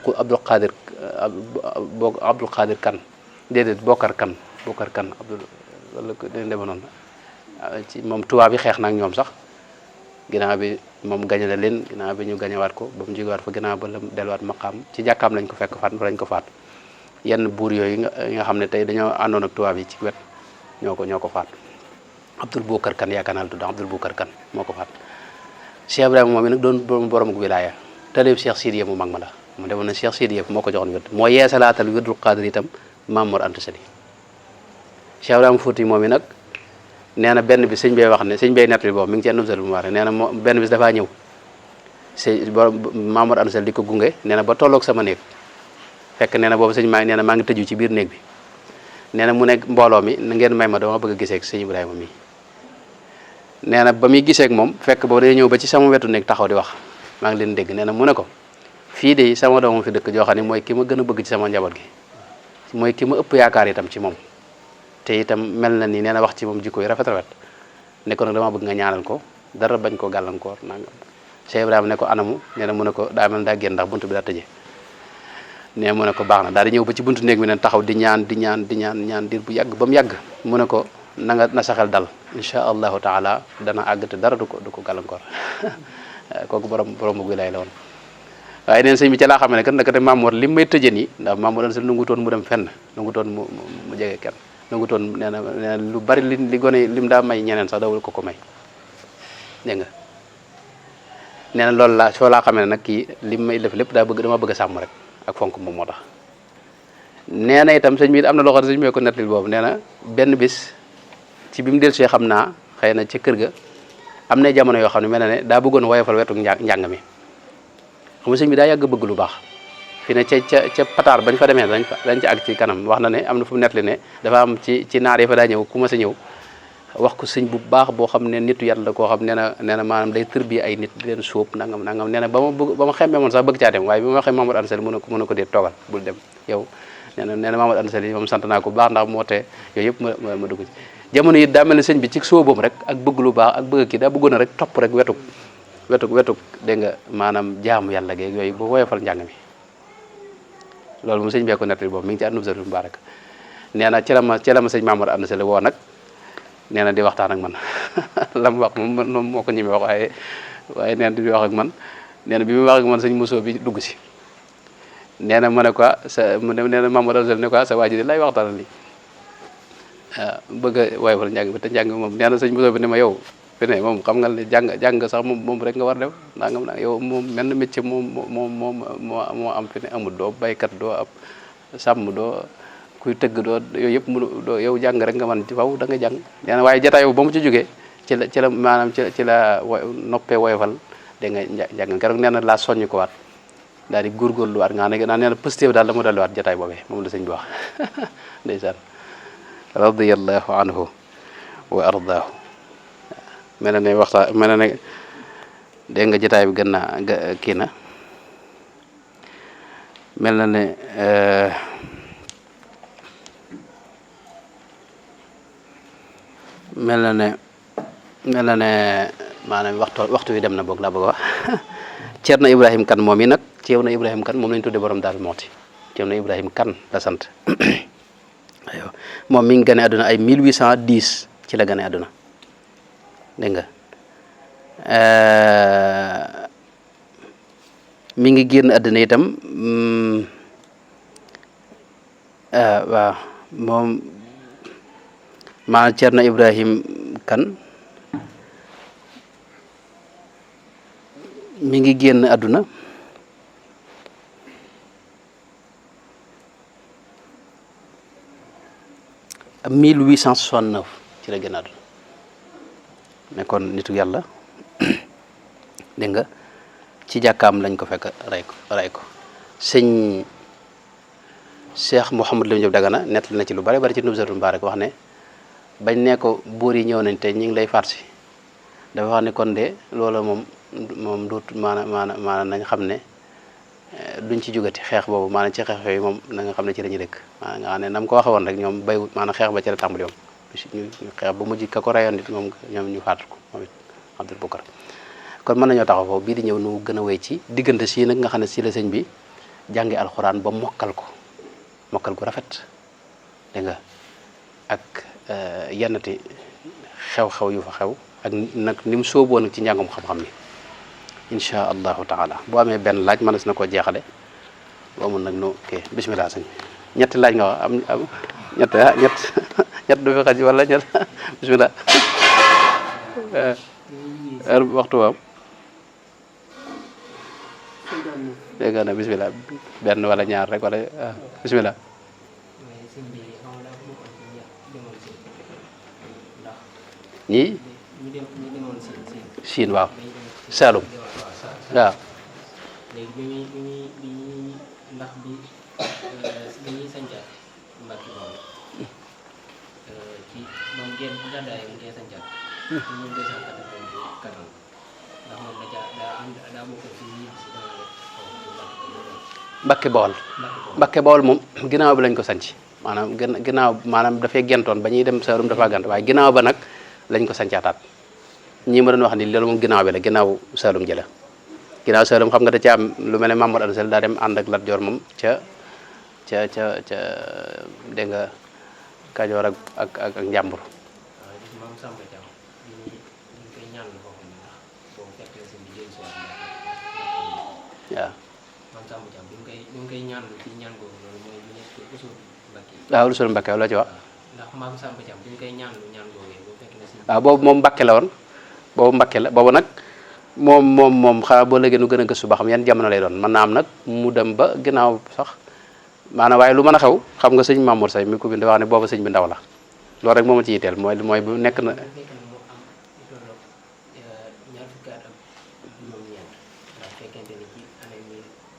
Qadir kan déedéet Bokar kan Abdul wala dañ dema noonu ci moom tubaab bi xeex na ak ñoom sax ginnaaw bi moom gañe la leen ginnaaw bi ñu gañewaat ko ba mu jógewaat fa ginnaaw ba la delluwaat maqaam ci jàkkaam lañ ko fekk faat yenn buur yooyu nga xam ne tey dañoo àndoon ak tubaab yi ci wet ñoo ko faat Abdul Bokar kan yaakaar naa la tudd Abdul Bokar kan moo ko faat Cheikh Ibrahima moom mi nag doon borom ak wilaaya talib Cheikh Sidiya mu mag ma la mu demoon na Cheikh Sidiya moo ko joxoon wét moo yeesalaatal wérdul Qaadir itam Maam Mor Anta Sali Cheikh Ibrahima Fouti moom mi nag nee na benn bi sëñ bay wax ne sëñ bay nettali boobu mi ngi ci Nubzatul Mubarak nee na moo benn bis dafaa ñëw Maam Mor Anta Sali di ko gunge nee na ba tolloog sama néeg fekk nee na boobu sëñ maa nee na maa ngi tëju ci biir néeg bi nee na mu nekk mbooloo mi na ngeen may ma dama bëgg a gisee ak sëñ Ibrahima mi nee na ba muy gisee ak moom fekk boobu day ñëw ba ci sama wetu néeg taxaw di wax maa ngi leen dégg nee na mu ne ko fii de sama doomam fi dëkk joo xam ne mooy ki ma gën a bëgg ci sama njaboot gi mooy ki ma ëpp yaakaar itam ci moom te itam mel na ni nee na wax ci moom jikko yi rafet ne ko nag dama bëgg nga ñaanal ko dara bañ koo gàllankoor nangam Cheikh Ibrahima ne ko anamu nee na mu ne ko daa mel daa génn ndax buntu bi daa tëjee ne mu ne ko baax na daal di ñëw ba ci buntu néeg bi ne taxaw di ñaan diir bu yàgg ba mu yàgg mu ne ko na sa xel dal incha allahu taala dana àgg te dara du ko gàllankoor kooku borom bu wilaay la woon waaye neen sëñ bi ca laa xam ne kat naka te Maam Mor li may tëjee nii ndax Maam Mor Anta Sali nangutoon mu dem fenn nangutoon mu jege kenn nangutoon nee na lu bari li gone lim daa may ñeneen sax dawul ko may dégg nga nee na loolu laa soo laa xamee ne nag kii li may def lépp dama bëgg a sàmm rek ak fonk moom moo tax nee na itam sëñ bi am na loo xam ne sëñ bi ko nettali boobu nee na benn bis ci bi mu dellusee xam naa xëy na ca kër ga am na jamono yoo xam ne mel na ne daa bëggoon woyofal wetu njàng mi xam nga sëñ bi daa yàgg bëgg lu baax fi ne ca pataar bañ fa demee dañ ci àgg ci kanam wax na ne am na fu mu nettali ne dafa am ci naar yi fa daa ñëw ku ma sa ñëw wax ko sëñ bu baax boo xam ne nitu yàlla koo xam nee na maanaam day tër bi ay nit di leen sóob nangam nee na ba ma xemmee moon sax bëgg caa dem waaye bi ma waxee Maam Mor Anta Sali mu ne ko déet toogal bul dem yow nee na Maam Mor Anta Sali moom sant naa ko bu baax ndax moo tee yooyu yëpp ma dugg ci jamono yi daa mel ne sëñ bi ci sóobam rek ak bëgg lu baax ak bëgg kii daa bëggoon a rek topp rek wetuk dégg nga maanaam jaamu yàlla geeg yooyu ba woyofal njàng mi loolu moom sëñ bee ko nettali boobu mi ngi ci Nubzatul Mubarak nee na ci la ma sëñ Maam Mor Anta Sali woo nag nee na di waxtaan ak man la mu wax moom moo ko ñemee wax waaye nee na di wax ak man nee na bi muy wax ak man sëñ Mousso bi dugg si nee na ma ne ko nee na Maam Mor Anta Sali ne ko sa waa ji di lay waxtaan li bëgg a woyofal njàng bi te njàng moom nee na sëñ Mousso bi ne ma yow fi ne moom xam nga ne jàng sax moom rek nga war def nangam nag yow moom menn métier moo am fi ne amul doo baykat doo ab sàmm doo kuy tëgg doo yooyu yëpp doo yow jàng rek nga mën ci faw da nga jàng nee na waaye jotaay ba mu ci jógee ci la maanaam ci la noppee woyofal dégg nga jàng keroog nee na laa soññ ko waat daal di góorgóorlu waat nga nee na positif daal dama dolliwaat jotaay boobee moom la sëñ bi wax ndeysaan radiyallahu anhu wa ardaahu mel na ne waxtaan mel na ne dégg nga jotaay bi gën naa kii na mel na ne maanaam waxtu wi dem na boog laa bëgg a wax Ceerno Ibrahima Kane moom yi nag Ceerno Ibrahima Kane moom lañ tuddee borom Daaru Muxti Cerno Ibrahim Kan la sant aywa moom mi ngi gane àdduna ay 1810 ci la gane àdduna dégg nga mi ngi génn àdduna itam waaw moom maa Cerno Ibrahim Kan mi ngi génn àdduna 1869 ci la génn àdduna nekkoon nitu yàlla dégg nga ci jàkkaam lañ ko fekk rey ko sëñ Cheikh Mouhamadou Lamine Diop Dagana nettali na ci lu bari bari ci Nubzatul Mubarak wax ne bañ ne ko buur yi ñëw nañ te ñu ngi lay faat si dafa wax ne kon de loola moom duut maanaam nañ xam ne duñ ci jugati xeex boobu maanaam ci xeex yooyu moom na nga xam ne ci lañuy dëkk maanaam nga xam ne nam ko waxe woon rek ñoom baywut maanaam xeex ba ci la tàmbali woon ñu xeex ba mujj ka ko rayoon nit moom ñoom ñu faatu ko moom it Abdul Bukar kon mën nañoo taxaw foofu bii di ñëw nu gën a wéy ci diggante sii nag nga xam ne si la sëñ bi jàngi alxuraan ba mokkal ko mokkal gu rafet dégg nga ak yennati xew-xew yu fa xew ak nag ni mu sóoboo nag ci njàngum xam-xam ni incha allahu taala boo amee benn laaj mënees na koo jeexale boo amul nag nu kii bismillah sëñ ñetti laaj nga wax am ñett du fi xaj wala ñett bismillah waxtu waam dégg nga ne bismillah benn wala ñaar rek wala bismillah ñii Siin waaw Saalum waaw léegi bi ndax bi dañuy sancaat Mbàkke Bawol ci moom ngeen gàddaay mu ngeen sancaat ci 1294 ndax moom daa bokk ci ñi si Mbàkke Bawol Mbàkke Bawol moom ginnaaw bi lañ ko sanc maanaam ginnaaw maanaam dafay gentoon ba ñuy dem Saalum dafa gant waaye ginnaaw ba nag lañ ko sancaataat ñii ma doon wax ni loolu moom ginnaaw bi la ginnaaw Saalum jëla ginnaaw Saalum xam nga da ca am lu mel ne Mamadou Anta Sall daa dem ànd ak Lat Joor moom ca dégg nga Kajoor ak Njàmbur moom Samba Thiam ñu koy ñaan foofu ndax boobu fekk na seen bi jël si waaw moom Samba Thiam ñu koy ñaan ci ñaan boobu loolu mooy ñu nekk ci usul Mbàkke waaw lu Mbàkke loo ci wax ndax maam Samba Thiam ñu koy ñaan ñaan boobu boobu fekk na seen waaw boobu moom Mbàkke la woon boobu Mbàkke la boobu nag moom xanaa boo léegi nu gën a gëstu ba xam yan jamono lay doon mën naa am nag mu dem ba ginnaaw sax maanaam waaye lu mën a xew xam nga sëñ Mamour Say mi ko bind wax ne booba sëñ bi ndaw la loolu rek moo ma ci yitteel mooy bu nekk na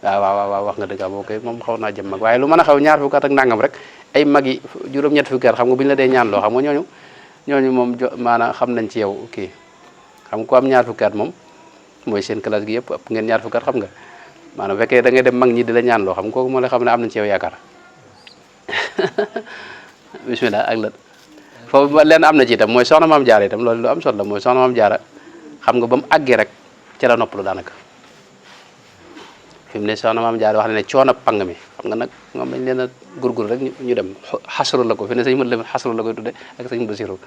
waaw wax nga dëgg boo koy moom xaw naa jëm mag waaye lu mën a xew ñaar fukki at ak nangam rek ay mag yi juróom-ñett fukki at xam nga bu ñu la dee ñaan loo xam nga ñooñu moom maanaam xam nañ ci yow kii xam nga ko am ñaar fukki at moom mooy seen classe gi yëpp ëpp ngeen ñaar fukki at xam nga maanaam fekkee da ngay dem mag ñi di la ñaan loo xam nga kooku moo la xam ne am nañ ci yow yaakaar bismillah ak lan foofu leen am na ci itam mooy soxna maam jaara itam loolu lu am solo la mooy soxna maam jaara xam nga ba mu àggee rek ca la noppalu daanaka fi mu ne soxna maam jaara wax na ne coono pang mi xam nga nag moom dañ leen a gurgur rek ñu dem xasru la ko fi ne sëñ mën la xasru la koy tudde ak sëñ Basiru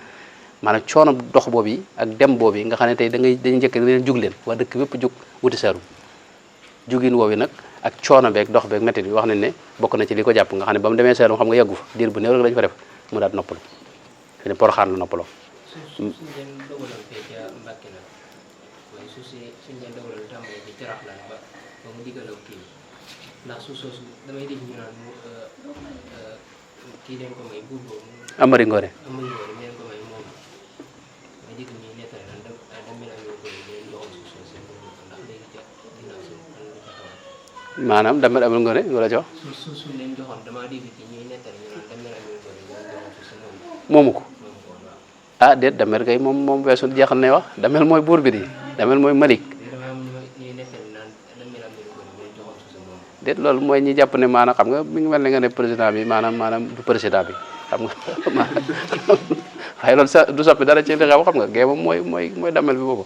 maanaam coono dox boobu yi ak dem boobu yi nga xam ne tey dañuy njëkk leen jug leen waa dëkk bépp jug wuti Saalum jugin woowu nag ak coono beeg dox beeg métti bi wax nañ ne bokk na ci li ko jàpp nga xam ne ba mu demee Saalum xam nga yeggu fa diir bu néew rek lañ fa def mu daal noppalu fi ne Poroxaan la noppaloo suñ leen dogaloon fee ca Mbàkke la mooy suñ leen dogaloon tàmbali ci Jaraaf la ba mu diggaloo kii ndax suuf soosu damay dégg ñu naan kii leen ko may buur boobu Amari Ngoone Amari Ngoone leen ko may moom damay dégg ñuy nettali naan damel am yoo bëri leen joxoon suuf soosu ndax léegi ca ginnaaw si lu ca xaw maanaam Damel Amari Ngoone wala ci wax suuf suñ leen joxoon damaa dégg ci ñuy nettali ñu naan damel am yoo bëri leen joxoon suuf si moomu ko waaw ah déet Damel kay moom weesu jeexal ne wax Damel mooy buur bi di Damel mooy Malik déet loolu mooy ñi jàpp ne maanaam xam nga mi ngi mel ne nga ne président bi maanaam du président bi xam nga waaye loolu sa du soppi dara ci li xew xam nga gée moom mooy Damel bi boobu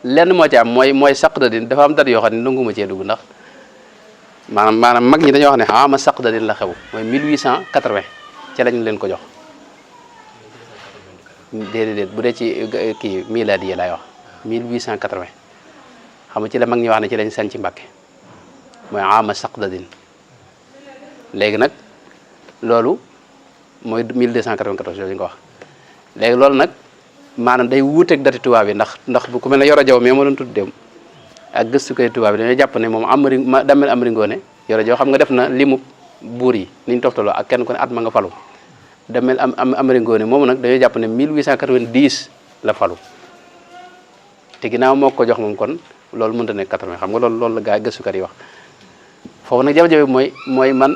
lenn moo ci am mooy saq da din dafa am dat yoo xam ne nanguma cee dugg ndax maanaam mag ñi dañoo wax ne ama saqdadin la xew mooy 1880 ci lañ leen ko jox déedéet bu dee ci kii miladi yi laay wax 1880 xam nga ci la mag ñi wax ne ci lañ sañ ci Mbàkke mooy ama saqdadin léegi nag loolu mooy 1294 yooyu nga wax léegi loolu nag maanaam day wuuteeg dati tubaab yi ndax bu ku mel ne Yoro Jaw mais moo doon tudd dem ak gëstu koy tubaab yi dañoo jàpp ne moom Damel Amari Ngoone Yoro Jaw xam nga def na limu buur yi ni ñu toftaloo ak kenn ku ne at ma nga falu Damel Amari Ngoone moom nag dañoo jàpp ne 1890 la falu te ginnaaw moo ko jox moom kon loolu mënut a nekk 80 xam nga loolu la gaa yi gëstukat yi wax foofu nag jafe-jafe bi mooy man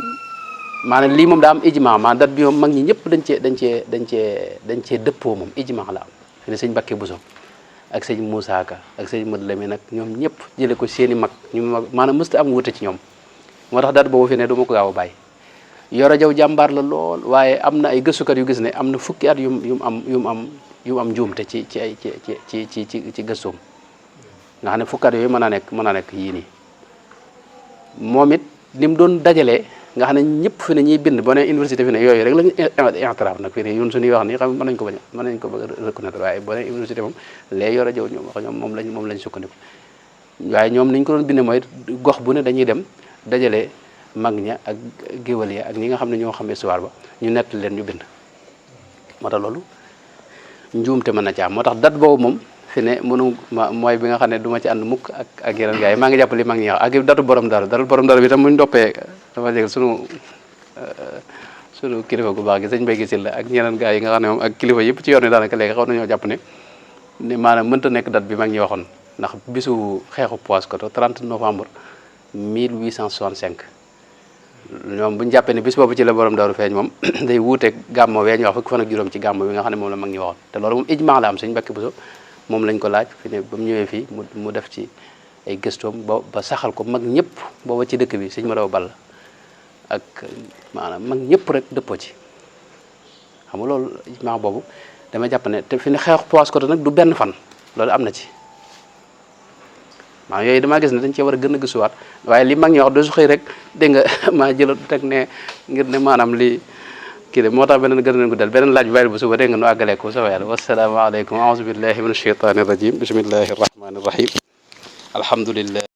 maanaam lii moom daa am ijma maanaam dat bi moom mag ñi ñëpp dañ cee dëppoo moom ijma la am fi ne sëñ Mbàkke Buso ak sëñ Moussa Ka ak sëñ Mad Lamin nag ñoom ñëpp jële ko seeni mag ñu mag maanaam mësta am wute ci ñoom moo tax dat boobu fi ne du ma ko gaaw a bàyyi Yoro Jaw jàmbaar la lool waaye am na ay gëstukat yu gis ne am na fukki at yu am njuumte ci gëstoom nga xam ne fukki at yooyu mën naa nekk yii nii moom it li mu doon dajalee nga xam ne ñëpp fi ne ñuy bind boo nee université fi ne yooyu rek lañu i'tiraaf nag fi ne ñun suñuy wax nii xam mën nañ ko bëgg a reconnaître waaye boo nee université moom les Yoro Jaw ñoom wax ñoom moom lañ sukkandiku waaye ñoom niñ ko doon bindee mooy gox bu ne dañuy dem dajale mag ña ak géwal ya ak ñi nga xam ne ñoo xam histoire ba ñu nett leen ñu bind moo tax loolu njuumte mën na ci am moo tax date boobu moom fi ne mënu mooy bi nga xam ne du ma ci ànd mukk ak yeneen gars yi maa ngi jàpp li mag ñi wax ak datu borom dara bi tam muñ doppee dama dégg sunu kilifa gu baax gi sëñ Mbay Gisil la ak ñeneen gars yi nga xam ne moom ak kilifa yëpp ci yoon wi daanaka léegi xaw nañoo jàpp ne maanaam mënta nekk date bi mag ñi waxoon ndax bisu xeexu Paoskoto 30 novembre 1865 ñoom bu ñu jàppee ne bis boobu ci la borom daaru feeñ moom day wuuteeg gàmmo wee ñu wax fukki fan ak juróom ci gàmmo bi nga xam ne moom la mag ñi waxoon te loolu moom ijmaa la am sëñ Mbàkke Buso moom lañ ko laaj fi ne ba mu ñëwee fii mu def ci ay gëstoom ba saxal ko mag ñëpp booba ci dëkk bi sëñ ma daw ball ak maanaam mag ñëpp rek dëppoo ci xam nga loolu ijmaa boobu dama jàpp ne te fi ne xeexu Paoskoto nag du benn fan loolu am na ci maa yooyu damaa gis ne dañ cee war a gën a gëstuwaat waaye li mag ñi wax du su xëy rek dégg nga maa jël teg ne ngir ne maanaam li kii de moo tax beneen gën nañ ko del beneen laaj bi bàyyi bu suba dégg nga nu àggalee ko sa yàlla wasalaamaaleykum aouzu billahi min ashaytani rajim bismillahi rahmani rahim alhamdulillah